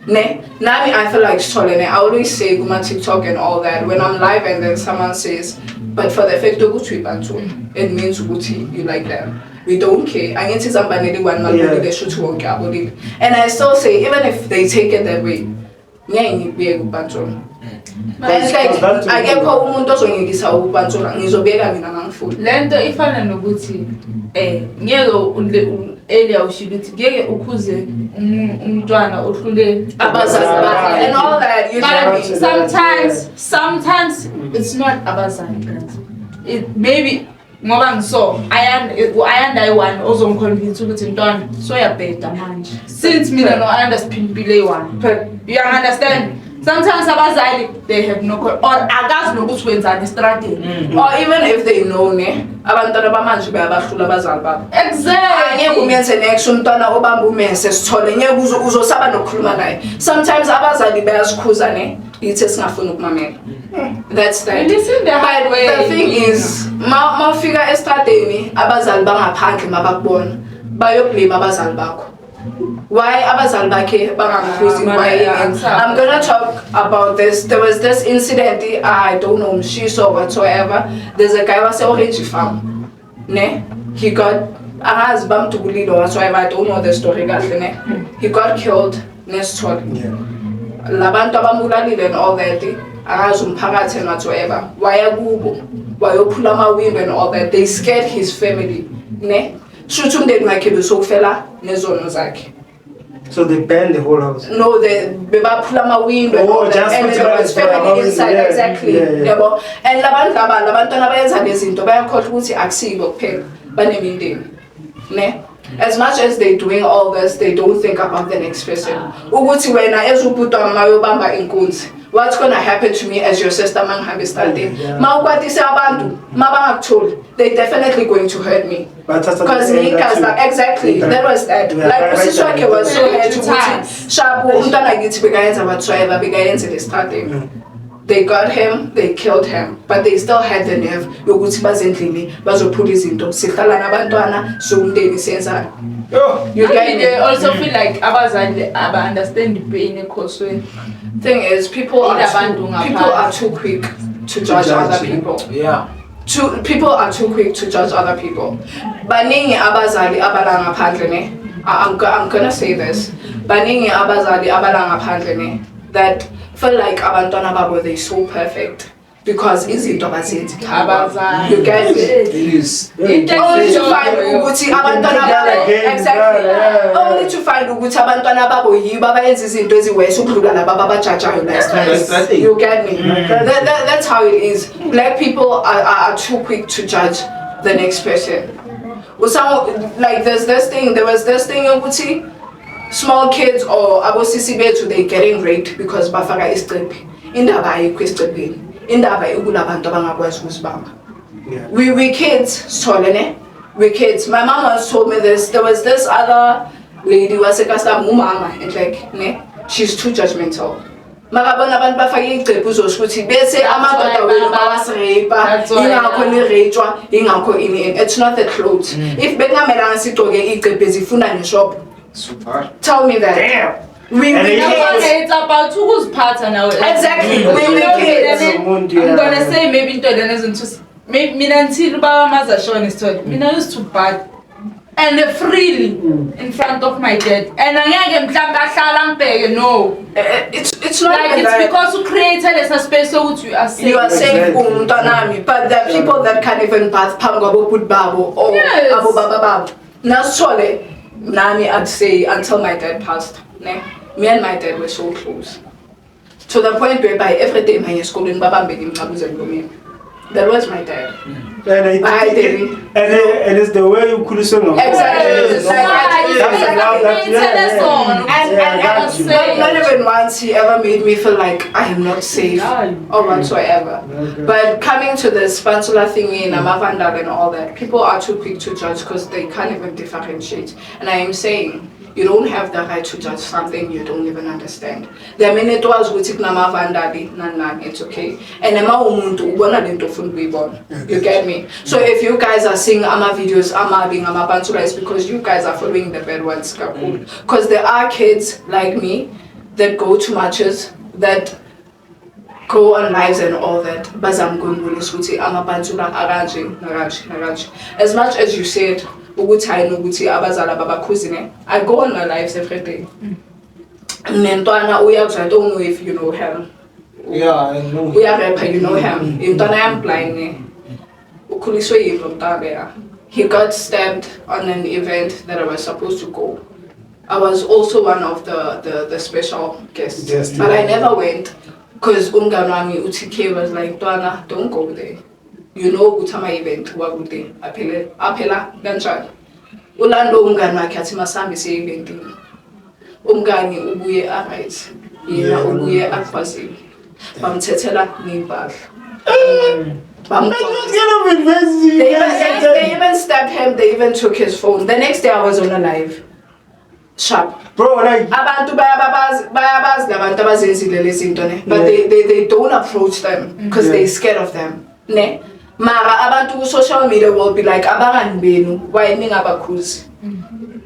ne. Nami I feel like sithole, ne, I always say kuma-TikTok and all that when I'm live and then someone says, "But for the fact ukuthi uyibantu, it means ukuthi you like them." We don't care. Angithi izambanele one mabolile, shuthi wonke abolile. And I still say, even if they take it that way, ngeke ngikubiyeke ukubantsula. It's like akekho umuntu ozongikisa ukubantsula, ngizobeka mina mangifuna. Lento ifana nokuthi ngeke earlier ushilo ukuthi ngeke ukhuze umntwana ohlule abazali bakhe and all that, you But know me. Sometimes it's not abazali, guys. It maybe ngoba ngiso Ayanda, u-Ayanda ayi-one ozongiconvince ukuthi ntwana soyabheda manje since mina no-Ayanda siphimpile eyi-one. You understand? Sometimes abazali they have no or akazi nokuthi wenzani estradeni. Or even if they know, ne, abantwana bamanje bayabahlula abazali babo. Angeke umenze next umntwana obamba umese, sithole ngeke uzosaba nokukhuluma naye. Sometimes abazali bayasikhuza, ne, yithi esingafuni ukumamela. That's that. We listen the hard But way. the thing is, ma ufika estradeni abazali bangaphandle mabakubona bayoblame abazali bakho. Why abazali bakhe bangamkhuzi? Ah, Why? mara, yeah. I'm gonna talk about this. There was this incident, I don't know, Mshiso or whatsoever. There's a guy wase Orange Farm, ne. He got, angazi bamdubulile or whatsoever, I don't know the story kahle, ne. He got killed nesithole. Labantu abambulalile and all that, angazi umphakathi and whatsoever waya kubo wayophula ama-window and all that. They scared his family, ne. Shuthi umndeni wakhe besokufela nezono zakhe. So they banned the whole house. No, they bebaphula ama-window and Oh, all that. just And ukuthi there was baphula family ama-window, inside. Exactly. Yabo, and labantu laba labantwana bayenza lezinto bayakhohlwa ukuthi akusibo kuphela, banemindeni, ne. As much as they doing all this, they don't think about the next person, ukuthi wena as ubhuti wami mayobamba inkunzi, what's gonna happen to me as your sister mangihambe estradeni? Ma ukwatise abantu, ma bangakutholi, they definitely going to hurt me. Bathatha because the anger ngigazi to- like, exactly, that was that. Yeah, Like right, usisi right, wakhe was so right. hurt ukuthi Sharp, umntwana kithi bekayenza whatsoever, bekayenzela estradeni. They got him, they killed him, but they still had the nerve yokuthi baze endlini bazophula izinto. Sihlala nabantwana, siwumndeni, siyenzani. Yo. You get They me? also feel like abazali aba-understand i-pain ekhosweni. Thing is, Ilabantu ngaphandle. people are too quick to judge judge, other yeah. people. People are too quick to judge other people. Baningi abazali abala ngaphandle ne. I'm gonna say this. Baningi abazali abala ngaphandle ne that feel like abantwana babo they so perfect because izinto abazenzi. Abazali. You get me? It is. Into Only to esizo- find ukuthi abantwana Can babo again, exactly, yeah. only to find ukuthi abantwana babo yibo abayenza izinto eziwese ukudlula laba ababajajayo la That's You get me? That's how it is. Black people are too quick to judge the next person. Some, like there's this thing, there was this thing ukuthi small kids or abosisi bethu they getting raped because bafaka isicephe. Indaba ayikho esicepheni. Indaba ikulabantu abangakwazi ukuzibamba. We kids, sithole ne? We kids. My mom once told me this. There was this other lady wasekasa umama and like ne, she's too judgmental. Makabona abantu bafake icephe uzosho ukuthi bese amadoda wenu bawasirape, That's why, ingakho yeah. nirejwa, ingakho ini ini. It's not the clothes. If bekungamelanga sigqoke icephe zifuna neshop. Super. Tell me that. Damn. We And we it- Yabona, kids. it's about ukuziphatha nawe. Exactly. We You know, kids. mina, Umuntu, I'm yeah. gonna say maybe into lena ezongithusa. Maybe mina until ubaba maze ashone, Sithole, mina used to bath and freely in front of my dad, and angeke mhlawumbe ahlala angibheke, no. It's not Like even it's that. because you created lesa space sokuthi you are safe. You are safe, Exactly. umntwanami, but there are people that can't even bath phambi kwabobhuti babo or Yes. abobaba babo. Nasithole, nami I'd say until my dad passed, ne? Me and my dad were so close. To the point whereby every day my esikolweni babambe ngimncabuze emlomeni. That was my dad. And it, Bye, Daddy. and it's the way you ukhuliswe ngakhona. Exactly. Yes. Like, I- That's the love that- yeah, yeah. And, Yeah, and, I got and you. not even once he ever made me feel like I am not safe or whatsoever. Okay. But coming to the Spansula thingy and Amavandal and all that, people are too quick to judge because they can't even differentiate. And I am saying, you don't have the right to judge something you don't even understand. The minute was ukuthi kunamavandali nani nani, it's okay. And ema umuntu ubona lento ofuna ukuyibona. You get me? So if you guys are seeing ama videos amabi ngamapantsula, it's because you guys are following the bad ones kakhulu. Because there are kids like me that go to marches, that go on lives and all that, bazama ukunibonisa ukuthi amapantsula akanje nakanje nakanje. As much as you said ukuthi hayi nokuthi abazali ababakhuzi ne, I go on my lives every day. Nentwana uyakuzwa, I don't know if you know him. Yeah, I know. Uyarapha, you know him. Intwana yam blind ne, ukhuliswe yimi lo mntwana ya. He got stabbed on an event that I was supposed to go. I was also one of the special guests, Guests, but yeah. I never went because umngani wami uTK was like, "Ntwana, don't go there. You know ukuthi ama-event wakude aphele aphela kanjani." Ulando umngani wakhe athi masambe siye eventini. Umngani ubuye a-right, yena Yeah. ubuye akhwazile. Bamthethela ney'mpahla. That's kind of invasive. They even stabbed him, they even took his phone. The next day I was on a live. Sharp. Bro, like Abantu bayababazi bayabazi labantu abazenzile lezi zinto ne, but Yeah. they don't approach them because Yeah. they're scared of them ne. Mara abantu ku social media will be like, abangani benu, why ningabakhuzi?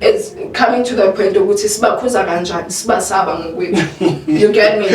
It's coming to the point ukuthi sibakhuza kanjani sibasaba ngokwethu. You get me?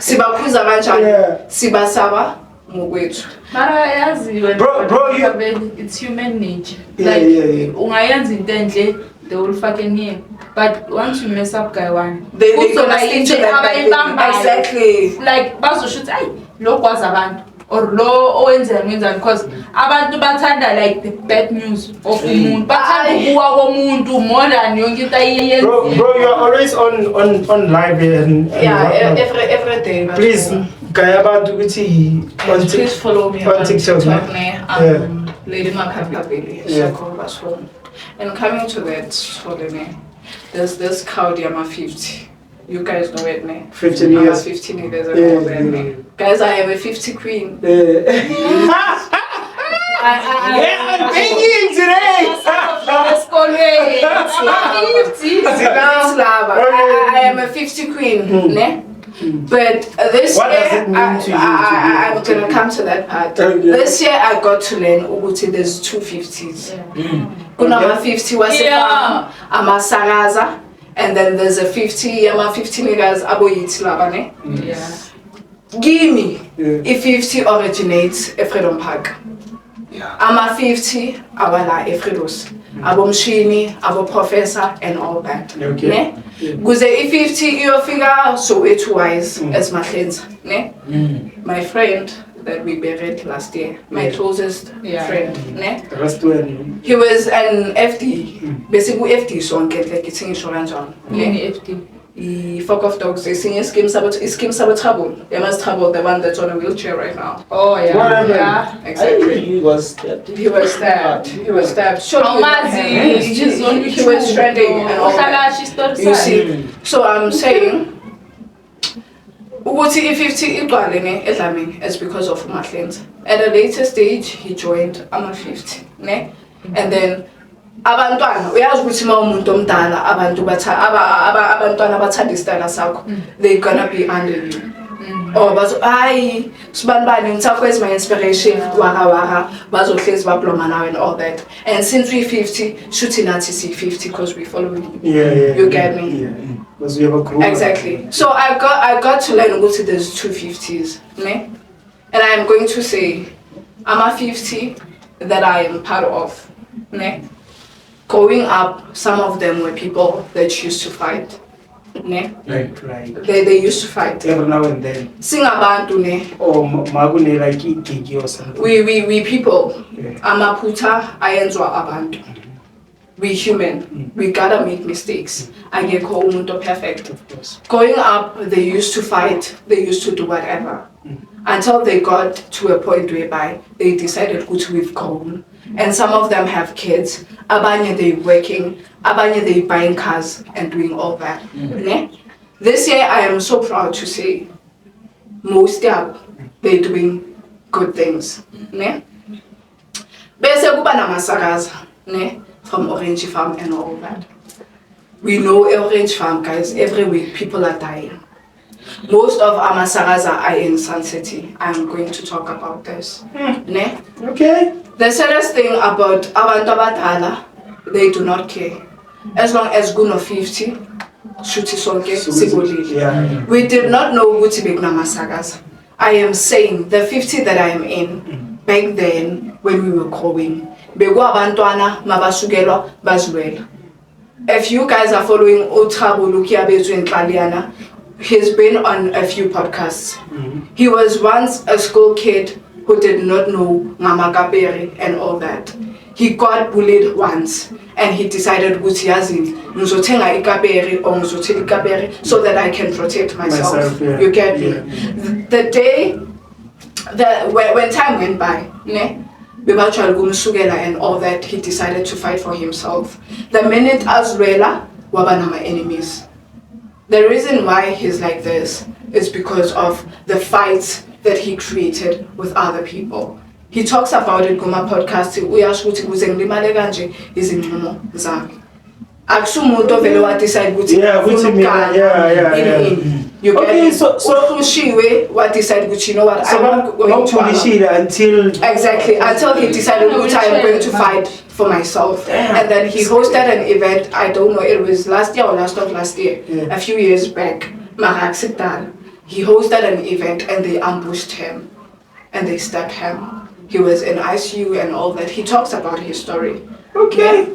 Sibakhuza kanjani Yeah. sibasaba ngokwethu? Mara yazi wena, Bro, you- it's human nature. Yeah, Like yeah. ungayenza into enhle, they will fucking hear. But once you mess up guy one, They kuzoba gonna stick to into that bad thing. abayibambayo. Exactly. Like bazosho ukuthi ayi lo kwazi abantu or lo owenzani wenzani, because abantu bathanda like the bad news of umuntu, bathanda Aye. ukuwa komuntu more than yonke into Bro, ayiyenzile. bro, you are always on live and Yeah, whatnot. every day, but Please, gaya abantu ukuthi on Please follow me on on TikTok, TikTok, ne? ne? Yeah. Lady Makhabeli, Yeah. Soko Basho. And coming to that, sorry, ne? There's this crowd, Yama 50. You guys know it, ne? 15 Yama years. 15 years and Yeah, all that, ne? yeah. Guys, I am a 50 queen. Yeah. I, Yeah, I'm thinking today. Esikolweni. Ama-50. Lava. I am a 50 queen, ne? But this What year, does it mean to you to be a I'm 50 gonna come to that part. Okay. This year, I got to learn ukuthi there's two 50s. Kunama 50 wasefarm, amasakaza, and then there's a 50 yama 50 niggas aboyithi laba ne. Kimi, i-50 originates eFreedom Park. Ama-50 awala eFredos. Abomshini, abo-professor and all that. Ne? Kuze i-50 iyofika Soweto wise as Mahlenza, ne? My friend that we buried last year, my closest friend, ne? The rest when He was an FD. Bese ku-FD sonke like ithi ngisho kanjalo. Ne? Yini FD? I-Fuck of Dogs, esinye scheme sabo, scheme sabo trouble. Emma's trouble, the one that's on a wheelchair right now. Oh yeah. What happened? Yeah. Exactly. He was stabbed. He was stabbed. He was stabbed. Surely you know him. Awumazi, he's on He was YouTube. trending and all Uhlala that. asho isitori You sakhe. see, so I'm saying, ukuthi i-50 igcwale ne eDlamini is because of uMahlenza. At a later stage, he joined ama-50, ne? And then abantwana, uyazi ukuthi uma umuntu omdala abantu batha abantwana bathanda isitayela sakho, they gonna be under you. Or bazo hayi sibanibani ngithakho is my inspiration, wara wara, bazohlezi babloma now and all that. And since we 50, shuthi nathi si 50 because we following you. You get me? Yeah. Because we have a group. Exactly. So I got to learn ukuthi there's two 50s, ne? And I am going to say I'm a 50 that I am part of, ne? Growing up, some of them were people that used to fight, ne? Right. They used to fight. Every now and then. Singabantu ne, Or magune like igigi or something. we people amaphutha ayenzwa abantu. We human. We gotta make mistakes. Akekho umuntu perfect. Of course. Growing up, they used to fight, they used to do whatever. Until they got to a point whereby they decided ukuthi we've grown. And some of them have kids. Abanye they working, abanye they buying cars and doing all that. Ne? This year I am so proud to say most yabo they doing good things. Ne? Bese kuba namasakaza, ne? From Orange Farm and all that. We know Orange Farm, guys, every week people are dying. Most of amasakaza are in Sun City. I'm going to talk about this. Ne? Okay. The saddest thing about abantu abadala, they do not care. As long as kuno 50, shuthi sonke sibolile. We did not know ukuthi bekunamasakaza. I am saying the 50 that I am in, back then when we were growing, bekuwabantwana mabasukelwa bazilwela. If you guys are following uThabo Lukiabezwe Ntlaliana, he's been on a few podcasts. He was once a school kid who did not know ngamakapere and all that. He got bullied once and he decided ukuthi yazini ngizothenga ikapere or ngizothenga ikapere so that I can protect myself. Myself, yeah. You get me? Yeah. The day the when time went by, ne, bebajwayele ukumsukela and all that, he decided to fight for himself. The minute azilwela, waba nama enemies. The reason why he's like this is because of the fights that he created with other people. He talks about it kuma podcast, uyasho ukuthi kuze ngilimale kanje izinqumo zami. Akusumuntu ovele wa-decide ukuthi Yeah, ukuthi ufuna mina, ukugana, ini, ini. You get Okay, me? so Uhlushiwe wa-decide ukuthi you know what, So I'm not going to allow. bamphulishile until Exactly, until he decided ukuthi I am going to fight for myself. Damn. And then he hosted an event, I don't know, it was last year or last of last year, a few years back, Marak Sikdal. He hosted an event and they ambushed him and they stabbed him. He was in ICU and all that. He talks about his story. Okay.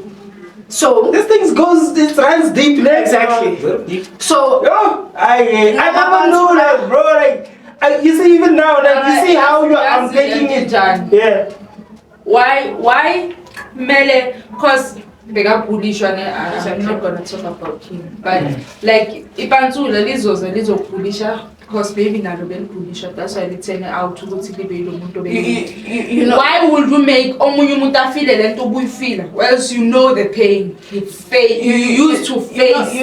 So, This thing goes, it runs deep, like, Exactly. Very deep. So Yo, I never knew that, bro. Like, you see, even now, like, you see how you are Yazi unpacking it. njani? Yeah. Why mele, cause bekabhulishwa ne, I'm not gonna talk about him, but like ipantsula lizoze lizokubhulisha because maybe nalo belibhulishwa, that's why lithene out ukuthi libe yilo muntu you know, Why would you make omunye umuntu afile lento obuyifila, whereas you know the pain you face, you used to face that time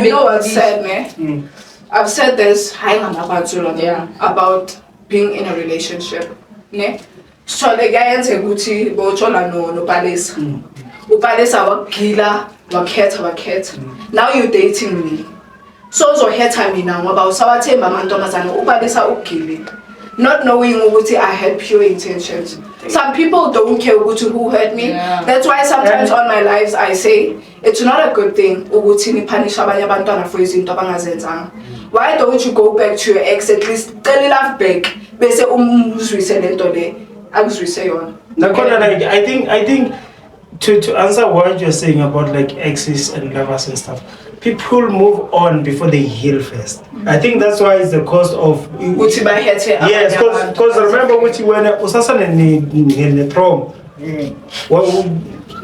You know what's bekubhulisha. sad, man? I've said this, hayi ngamapantsula, about being in a relationship, ne? Sithole kuyayenzeka ukuthi bowuthola noPalesa. UPalesa wakugila, wakhetha, wakhetha. Now you dating me. So uzohetha mina ngoba usawathemba amantombazane, uPalesa ukugilile. Not knowing ukuthi I had pure intentions. Some people don't care ukuthi who hurt me. That's why sometimes on my lives I say it's not a good thing ukuthi ni-punish abanye abantwana for izinto abangazenzanga. Why don't you go back to your ex, at least cela love back, bese umzwise lento le akuzwise yona. Nakhona, like I think to answer what you're saying about like exes and lovers and stuff, people move on before they heal first. I think that's why it's the cost of Ukuthi bahethe abanye Yes, abantu. because remember ukuthi wena usasane ne trauma. Well,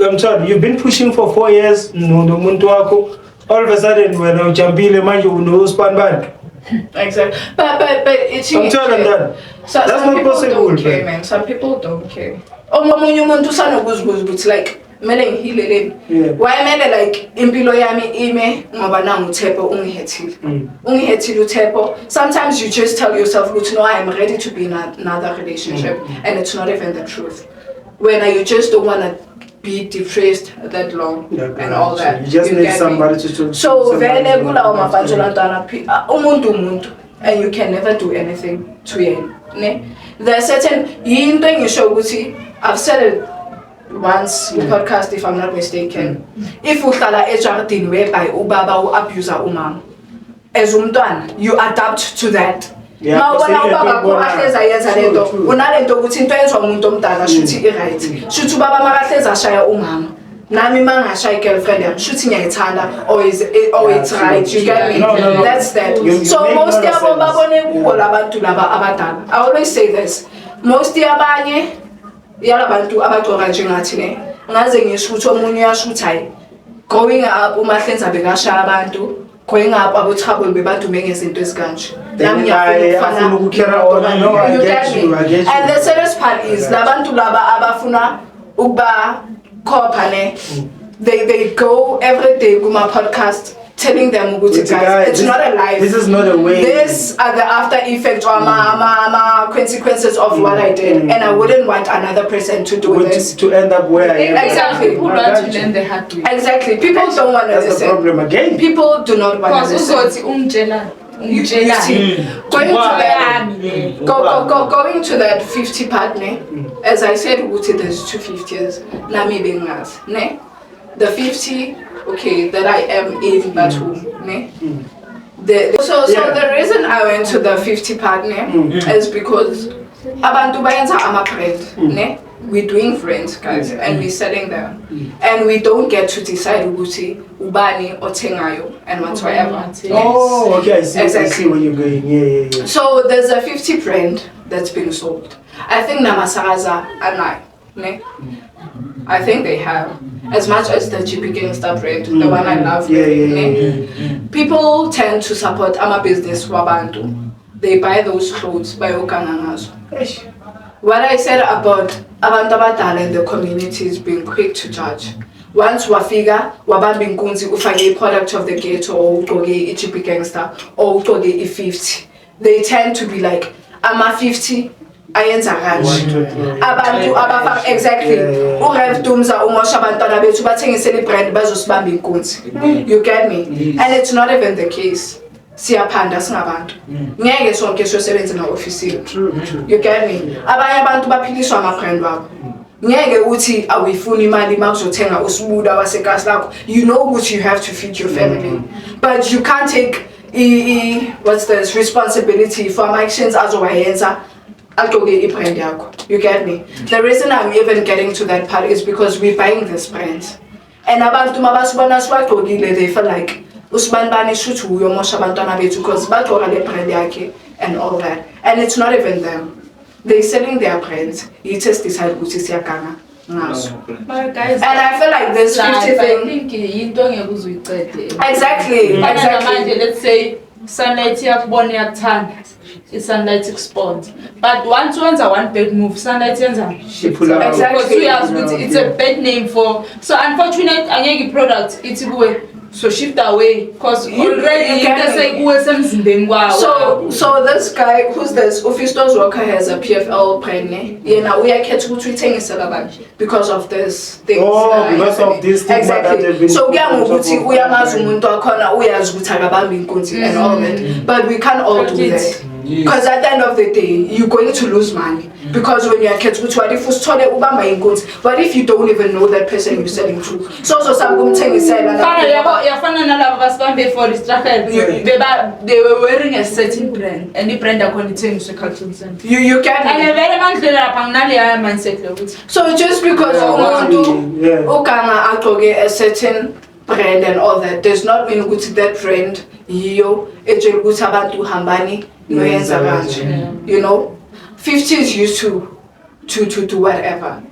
I'm sorry, you've been pushing for 4 years no nomuntu wakho. All of a sudden wena ujumpile manje unospanbani. Exactly. But it's I'm telling that. So, That's some not people possible, don't care, man. man. Some people don't care. Omunye umuntu usanokuzibuza ukuthi like kumele ngihileleni. Why kumele like impilo yami ime ngoba nangu uThepo ungihethile. Ungihethile uThepo. Sometimes you just tell yourself ukuthi no, I am ready to be in another relationship and it's not even the truth. When you just don't want to be depressed that long and all that. You just need get me? Somebody to So somebody vele to- kulawo mapantsula, umuntu umuntu and you can never do anything to yena, ne? There are certain yinto engisho ukuthi I've said it once ku podcast, if I'm not mistaken, if uhlala ejardini whereby ubaba u-abuse umama as umntwana, you adapt to that. Yeah, Ma ubona because ubaba into wakho oyibona- ahlezi ayenza True, lento, true. unalento ukuthi into yenziwa umuntu omdala shuthi i-right, shuthi ubaba makahlezi ashaya umama, nami mangashaya i-girlfriend yami shuthi ngiyayithanda or is or Yeah, it's true, right, you true. get me? No. That's that. You So make most a lot of yabo sense. babone kubo labantu laba abadala. I always say this, most yabanye yalabantu abagcoka njengathi, ne, ngaze ngisho ukuthi omunye uyasho ukuthi hayi, growing up uMahlenza bekashaya abantu, growing up abo-trouble bebadume ngezinto ezikanje. Then Nami ngiyafuna ukufana afuna uku-carry on. No, I You get get me? you, I get you. And the saddest part is labantu laba abafuna ukuba khopha, ne, they go every day kuma podcast telling them ukuthi Ukuthi, guys, guys, it's not a life. This is not a way. These are the after effects or ama consequences of what I did, and I wouldn't want another person to do this. To end up where I am. Exactly. People I want got to you. learn the hard way. Exactly. People don't want to That's the listen. problem again. People do not want to Because listen. uzothi ungitshela You ungitshela see, going to that yami le. go, going to that 50 part, ne? As I said ukuthi there's two 50s, nami bengazi, ne, the 50, okay, that I am in, but who, ne, so the reason I went to the 50 part, ne, is because abantu bayenza ama-brand, ne. We're doing brands, guys, and we're selling them and we don't get to decide ukuthi ubani othengayo and whatsoever. Oh, okay. I see. I Exactly. see where you're going. Yeah. So there's a 50 brand that's being sold. I think Namasaraza and ne? I think they have. As much as the GP Gangster brand, the one I love. Ne? People tend to support ama business wabantu. They buy those clothes, bayoganga ngazo. Eish. What I said about abantu abadala in the communities being quick to judge. Once wafika wabamba inkunzi ufake i-product of the ghetto or ugqoke i-GP Gangster or ugqoke i-50, they tend to be like, ama-50 ayenza kanje. One, two, three. Abantu abafaka, exactly. URev Dumza umosha abantwana bethu, bathengisele i-brand, bazosibamba inkunzi, you get me? And it's not even the case. Siyaphanda singabantu, ngeke sonke siyosebenza ema-ofisini. True, true. You get me? Abanye abantu baphiliswa ama-brand wabo. Ngeke uthi awuyifuni imali uma kuzothenga usibuda wasekasi lakho. You know ukuthi you have to feed your family, but you can't take what's this responsibility for ama-actions azowayenza agqoke i-brand yakho, you get me? The reason I'm even getting to that part is because we're buying this brand and abantu uma basibona siwagqokile, they feel like usibanibani shuthi uyomosha abantwana bethu because bagqoka le brand yakhe and all that, and it's not even them. They selling their brands, yithi esi-decide ukuthi siyaganga ngazo. But guys, And I feel like this 50 life, I thing think into ongeke uze uyicede. Exactly. Fana namanje, let's say Sunlight iyakubona, iyakuthanda, i-Sunlight ikusponsor, but once wenza one bad move, Sunlight yenza She pull out. Exactly. because uyazi ukuthi it's a bad name for, so unfortunate, angeke i-product ithi kuwe. So shift away because already You into get me. sekuwe semzimbeni kwawo. So this guy who's this Ufistos Walker has a PFL brand ne. Yena uyakhetha ukuthi uyithengisele abantu because of this things. Oh, that are because of happening. this stigma that Exactly. they've been So kuya put on ngokuthi top of. uyamazi umuntu wakhona, uyazi ukuthi akabambi inkunzi and all that. But we can't all do Get it. that. Because at the end of the day, you're going to lose money. Because when you are ukuthi what if usithole ubamba inkunzi? What if you don't even know that person you're selling to? So samkumthengisela. Fana yabo, yafana nalabo basibambe for istrahel, beba they were wearing a certain brand and i-brand yakhona ithengiswe e-Carlton Center. You get And me? vele mandlela lapha nginaleya mindset lokuthi So just because Yeah, umuntu uganga agqoke a certain brand and all that does not mean ukuthi that brand yiyo etshela ukuthi abantu hambani noyenza kanje. 50s used to do whatever.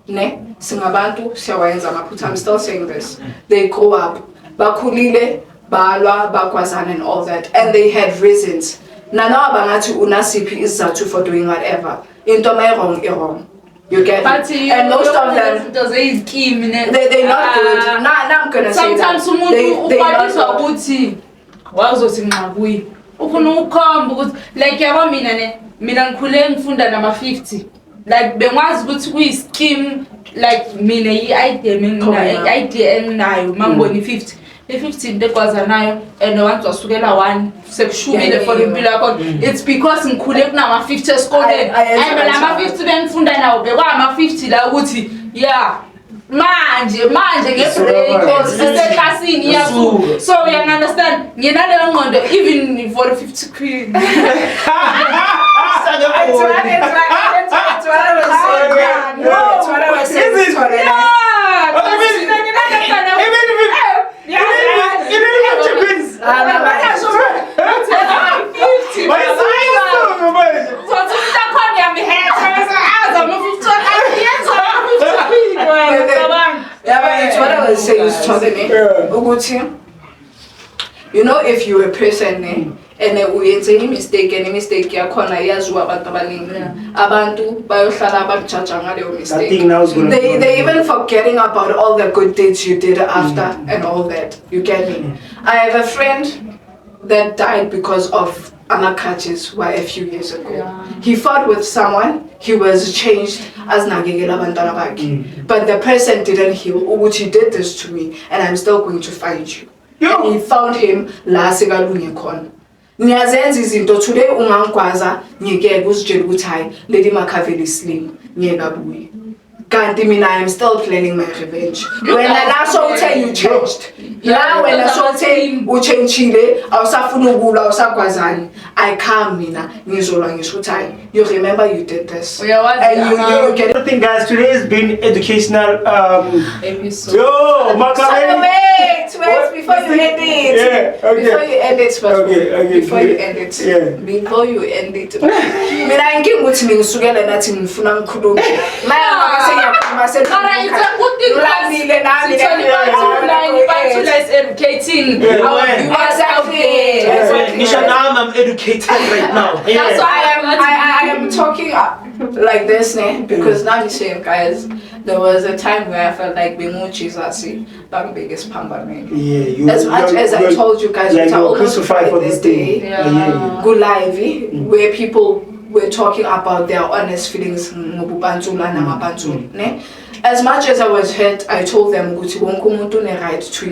Ne? Singabantu siyawayenza amaphutha. I'm still saying this. They grow up. Bakhulile, balwa, bagwazana and all that. And they had reasons. Nanawa bangathi unasiphi isizathu for doing whatever. Into may wrong, i wrong. You get But it? And most of them, izinto zeyizikimi ne. they not good. Ah. Now I'm gonna say that. Sometimes umuntu They not ukwatiswa good. ukuthi wawuzothi nqa kuye ufuna ukukhomba ukuthi like yabo mina ne, mina ngikhule ngifunda nama-50, like bengwazi ukuthi kuyi-scheme, like mina i-idea Khona. i-idea enginayo uma ngibona i-50, i-50 into egwazanayo and once wasukela one sekushubile for impilo yakho. It's because ngikhule kunama-50 esikoleni Ayenza and lama kanjalo. 50 bengifunda nawo bekwama-50 la ukuthi ya manje nge-break or siseklasini iyasuka. So uyangi-understand, nginaleyo ngqondo even for 50 queen. It's what, it's what, it's what I was saying. Yeah. It's what I was saying. Is it? It's what I- Yeah, But even if 50 queens. Ah, no, no. But it's so much. Zothi umuntu akhona uyamhetha bese azama u-50, ayenza ama-50 queen wena cabanga. Yeah, but it's what I was saying is Thobene. Ukuthi, if you're a person ne, and uyenze i-mistake and i-mistake yakhona iyaziwa abantu abaningi. Abantu bayohlala bakujaja ngaleyo That mistake. thing now is gonna They be they even forgetting about all the good deeds you did after and all that. You get me? I have a friend that died because of ama-crutches were a few years ago. He fought with someone, he was changed as nagekela abantwana bakhe. But the person didn't heal. Ukuthi did this to me and I'm still going to find you. Yo. And he found him la sekalunge khona. Niyazenza izinto today, ungangigwaza ngikeke uzitshela ukuthi hayi, Lady Machiavelli slim ngeke abuye. Kanti mina I am still planning my revenge. You Wena guys- la sowuthe you changed. La Yeah, wena those are sowuthe team. uchangile, awusafuna ukulwa, awusagwazani. I come mina ngizolwa ngisho ukuthi hayi, you remember you did this. Uyawazi And you get I think guys, today has been educational. Episode. Yo, So Machiavelli. wait, wait, What? before you end it. Yeah, okay. Before you end it, first. Okay, Before you end it. Yeah. Before you end it. Mina inkinga ukuthi ngisukele nathi ngifuna ngikhulume. Maya ngoba sengiyakhuluma Mara it's a good thing Ulamile nami. Sithole iPantsula, and iPantsula is educating our Yeah. viewers out there. Exactly. Ngisho nami I'm educated right now. That's why I am talking like this ne, because now you see guys, there was a time where I felt like being Jesus bangibeke esiphambanweni. Yeah, you, As much as I told you guys, yeah, which I you were almost crucified for cried this this thing. day. Yeah. Go live where people were talking about their honest feelings ngobupantsula namapantsula ne. As much as I was hurt, I told them ukuthi wonke umuntu une right to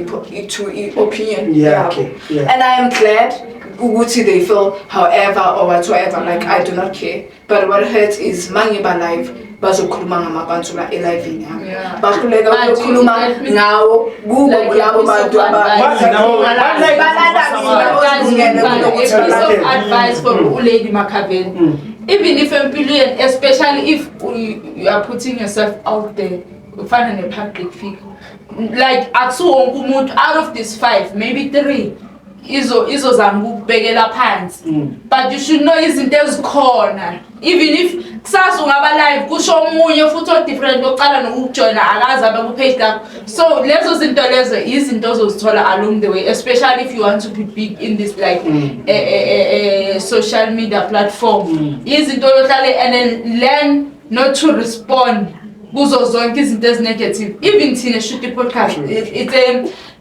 opinion Yeah, yabo. okay, yeah. And I am glad ukuthi they feel however or whatsoever, like I do not care. But what hurts is mangiba live bazokhuluma ngamapantsula e-live-ini yami. Yeah. Bahluleka But ukukhuluma let me- ngawo kubo Like a labo piece of bantu aba- advice. But no, but like- Balala mina Guys, ozilungele a kunokuthi piece of balale. advice for uLady Machiavelli. Even if empilweni, especially if you are putting yourself out there, ufana ne-public figure. Like akusiwo wonke umuntu out of these five, maybe three izozama ukukubekela phansi. But you should know izinto ezikhona. Even if kusasa ungaba live kusho omunye futhi o-different ocala nokukujoyina akaze abe ku-page lakho. So lezo zinto lezo izinto ozozithola along the way, especially if you want to be big in this like social media platform. Izinto oyohlale and then learn not to respond. Kuzo zonke izinto ezi-negative. Even thina shoot i-podcast,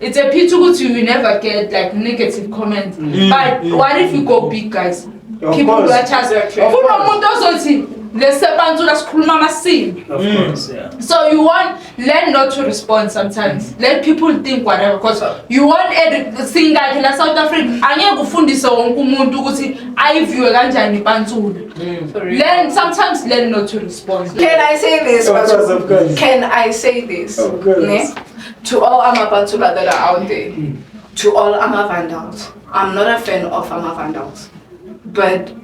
it's a pity ukuthi you never get like negative comments. But what if you go big, guys? Of People course. watch us. Exactly. Kunomuntu ozothi lesebantu sikhuluma amasimo. Of course, yeah. So you won't learn not to respond sometimes. Let people think whatever, because you won't edit singakhe la South Africa, angeke ufundise wonke umuntu ukuthi ayi-viewe kanjani ipantsula. Sorry. Learn sometimes, learn not to respond. Can I say this? Of course, of course. Can I say this? Of course. Ne? To all Amapantsula that are out there, to all Ama-Vandals. I'm not a fan of Ama-Vandals, but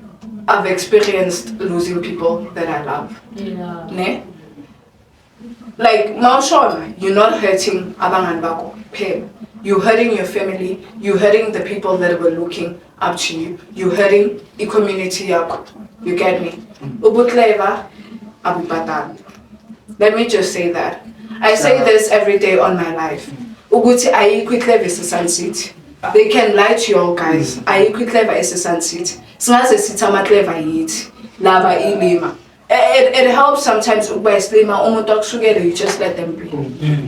I've experienced losing people that I love. Ne? Like mawushona, you're not hurting abangani bakho kuphela. You're hurting your family, you're hurting the people that were looking up to you, you're hurting i-community yakho. You get me? Ubu-clever abubhadali. Let me just say that. I say this every day on my life. Ukuthi ayikho i-clever ese-Sun City. They can lie to you all, guys. Ayikho i-clever ese-Sun City. Singaze sithi ama-clever yithi. Laba ilima. It helps sometimes ukuba isilima, umuntu akusukele, you just let them be.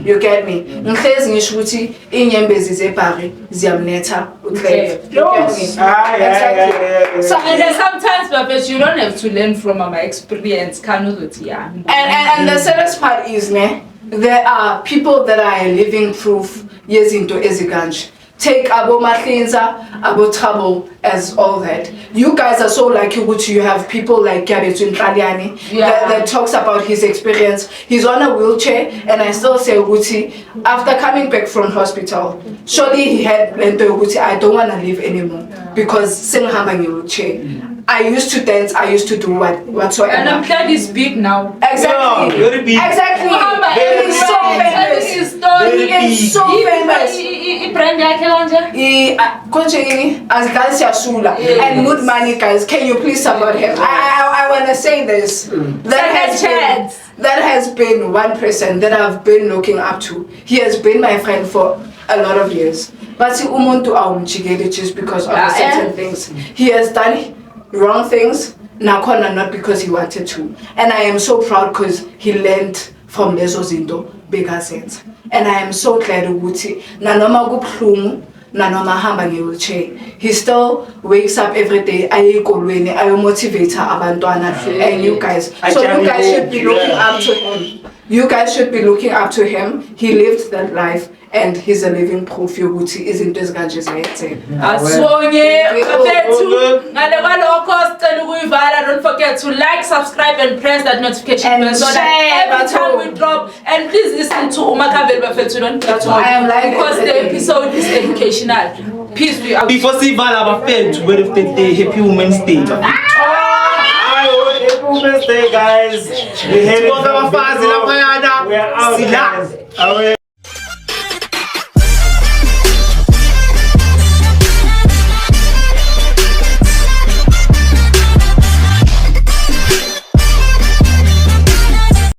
You get me? Ngihlezi ngisho ukuthi inyembezi zebhari ziyamnetha u-clever. You get me? Aye, aye, Exactly. aye, aye, So, And then sometimes, but you don't have to learn from my experience. Can uzothi ya. And the saddest part is, ne, there are people that are living proof yezinto ezikanje. Take abo Mahlinza, abo Trouble, as all that. You guys are so lucky ukuthi you have people like Gabethu Ntlaliani that talks about his experience. He's on a wheelchair, and I still say ukuthi after coming back from hospital, surely he had lento yokuthi I don't want to live anymore because sengihamba nge-wheelchair. I used to dance, I used to do what whatsoever. And I'm glad he's big now. Exactly. Yeah, very big. Exactly. Uhamba He is so everywhere, telling famous. his story. Very He is so famous. I-brand yakhe kanje? Konje yini? Azidlali siyasula. Yes. And good money, guys. Can you please support him? I wanna say this. That Second has been, chance. That has been one person that I've been looking up to. He has been my friend for a lot of years. But umuntu awumjikeli just because of certain things. He has done wrong things, nakhona not because he wanted to. And I am so proud because he learned from lezo zinto bekazenza. And I am so glad ukuthi nanoma kubuhlungu, nanoma ahamba nge-wheelchair, he still wakes up every day aye ezikolweni ayo-motivate abantwana and you guys. So you guys should be looking up to him. You guys should be looking up to him. He lived that life and he's a living proof yokuthi izinto ezikanje ziyenzeka. Asibonge bafethu. Ngale kwalokho sicela ukuyivala. Don't forget to like, subscribe and press that notification And bell so that share, every time batho. We drop, and please listen to uMakhabeli bafethu, don't forget to I am like because the episode is educational. Peace, we out. Before sivala bafethu, birthday, happy Women's Day. Happy Women's Day, guys. We headed Bonke abafazi laphayana. We are out, Sila. guys. Awe.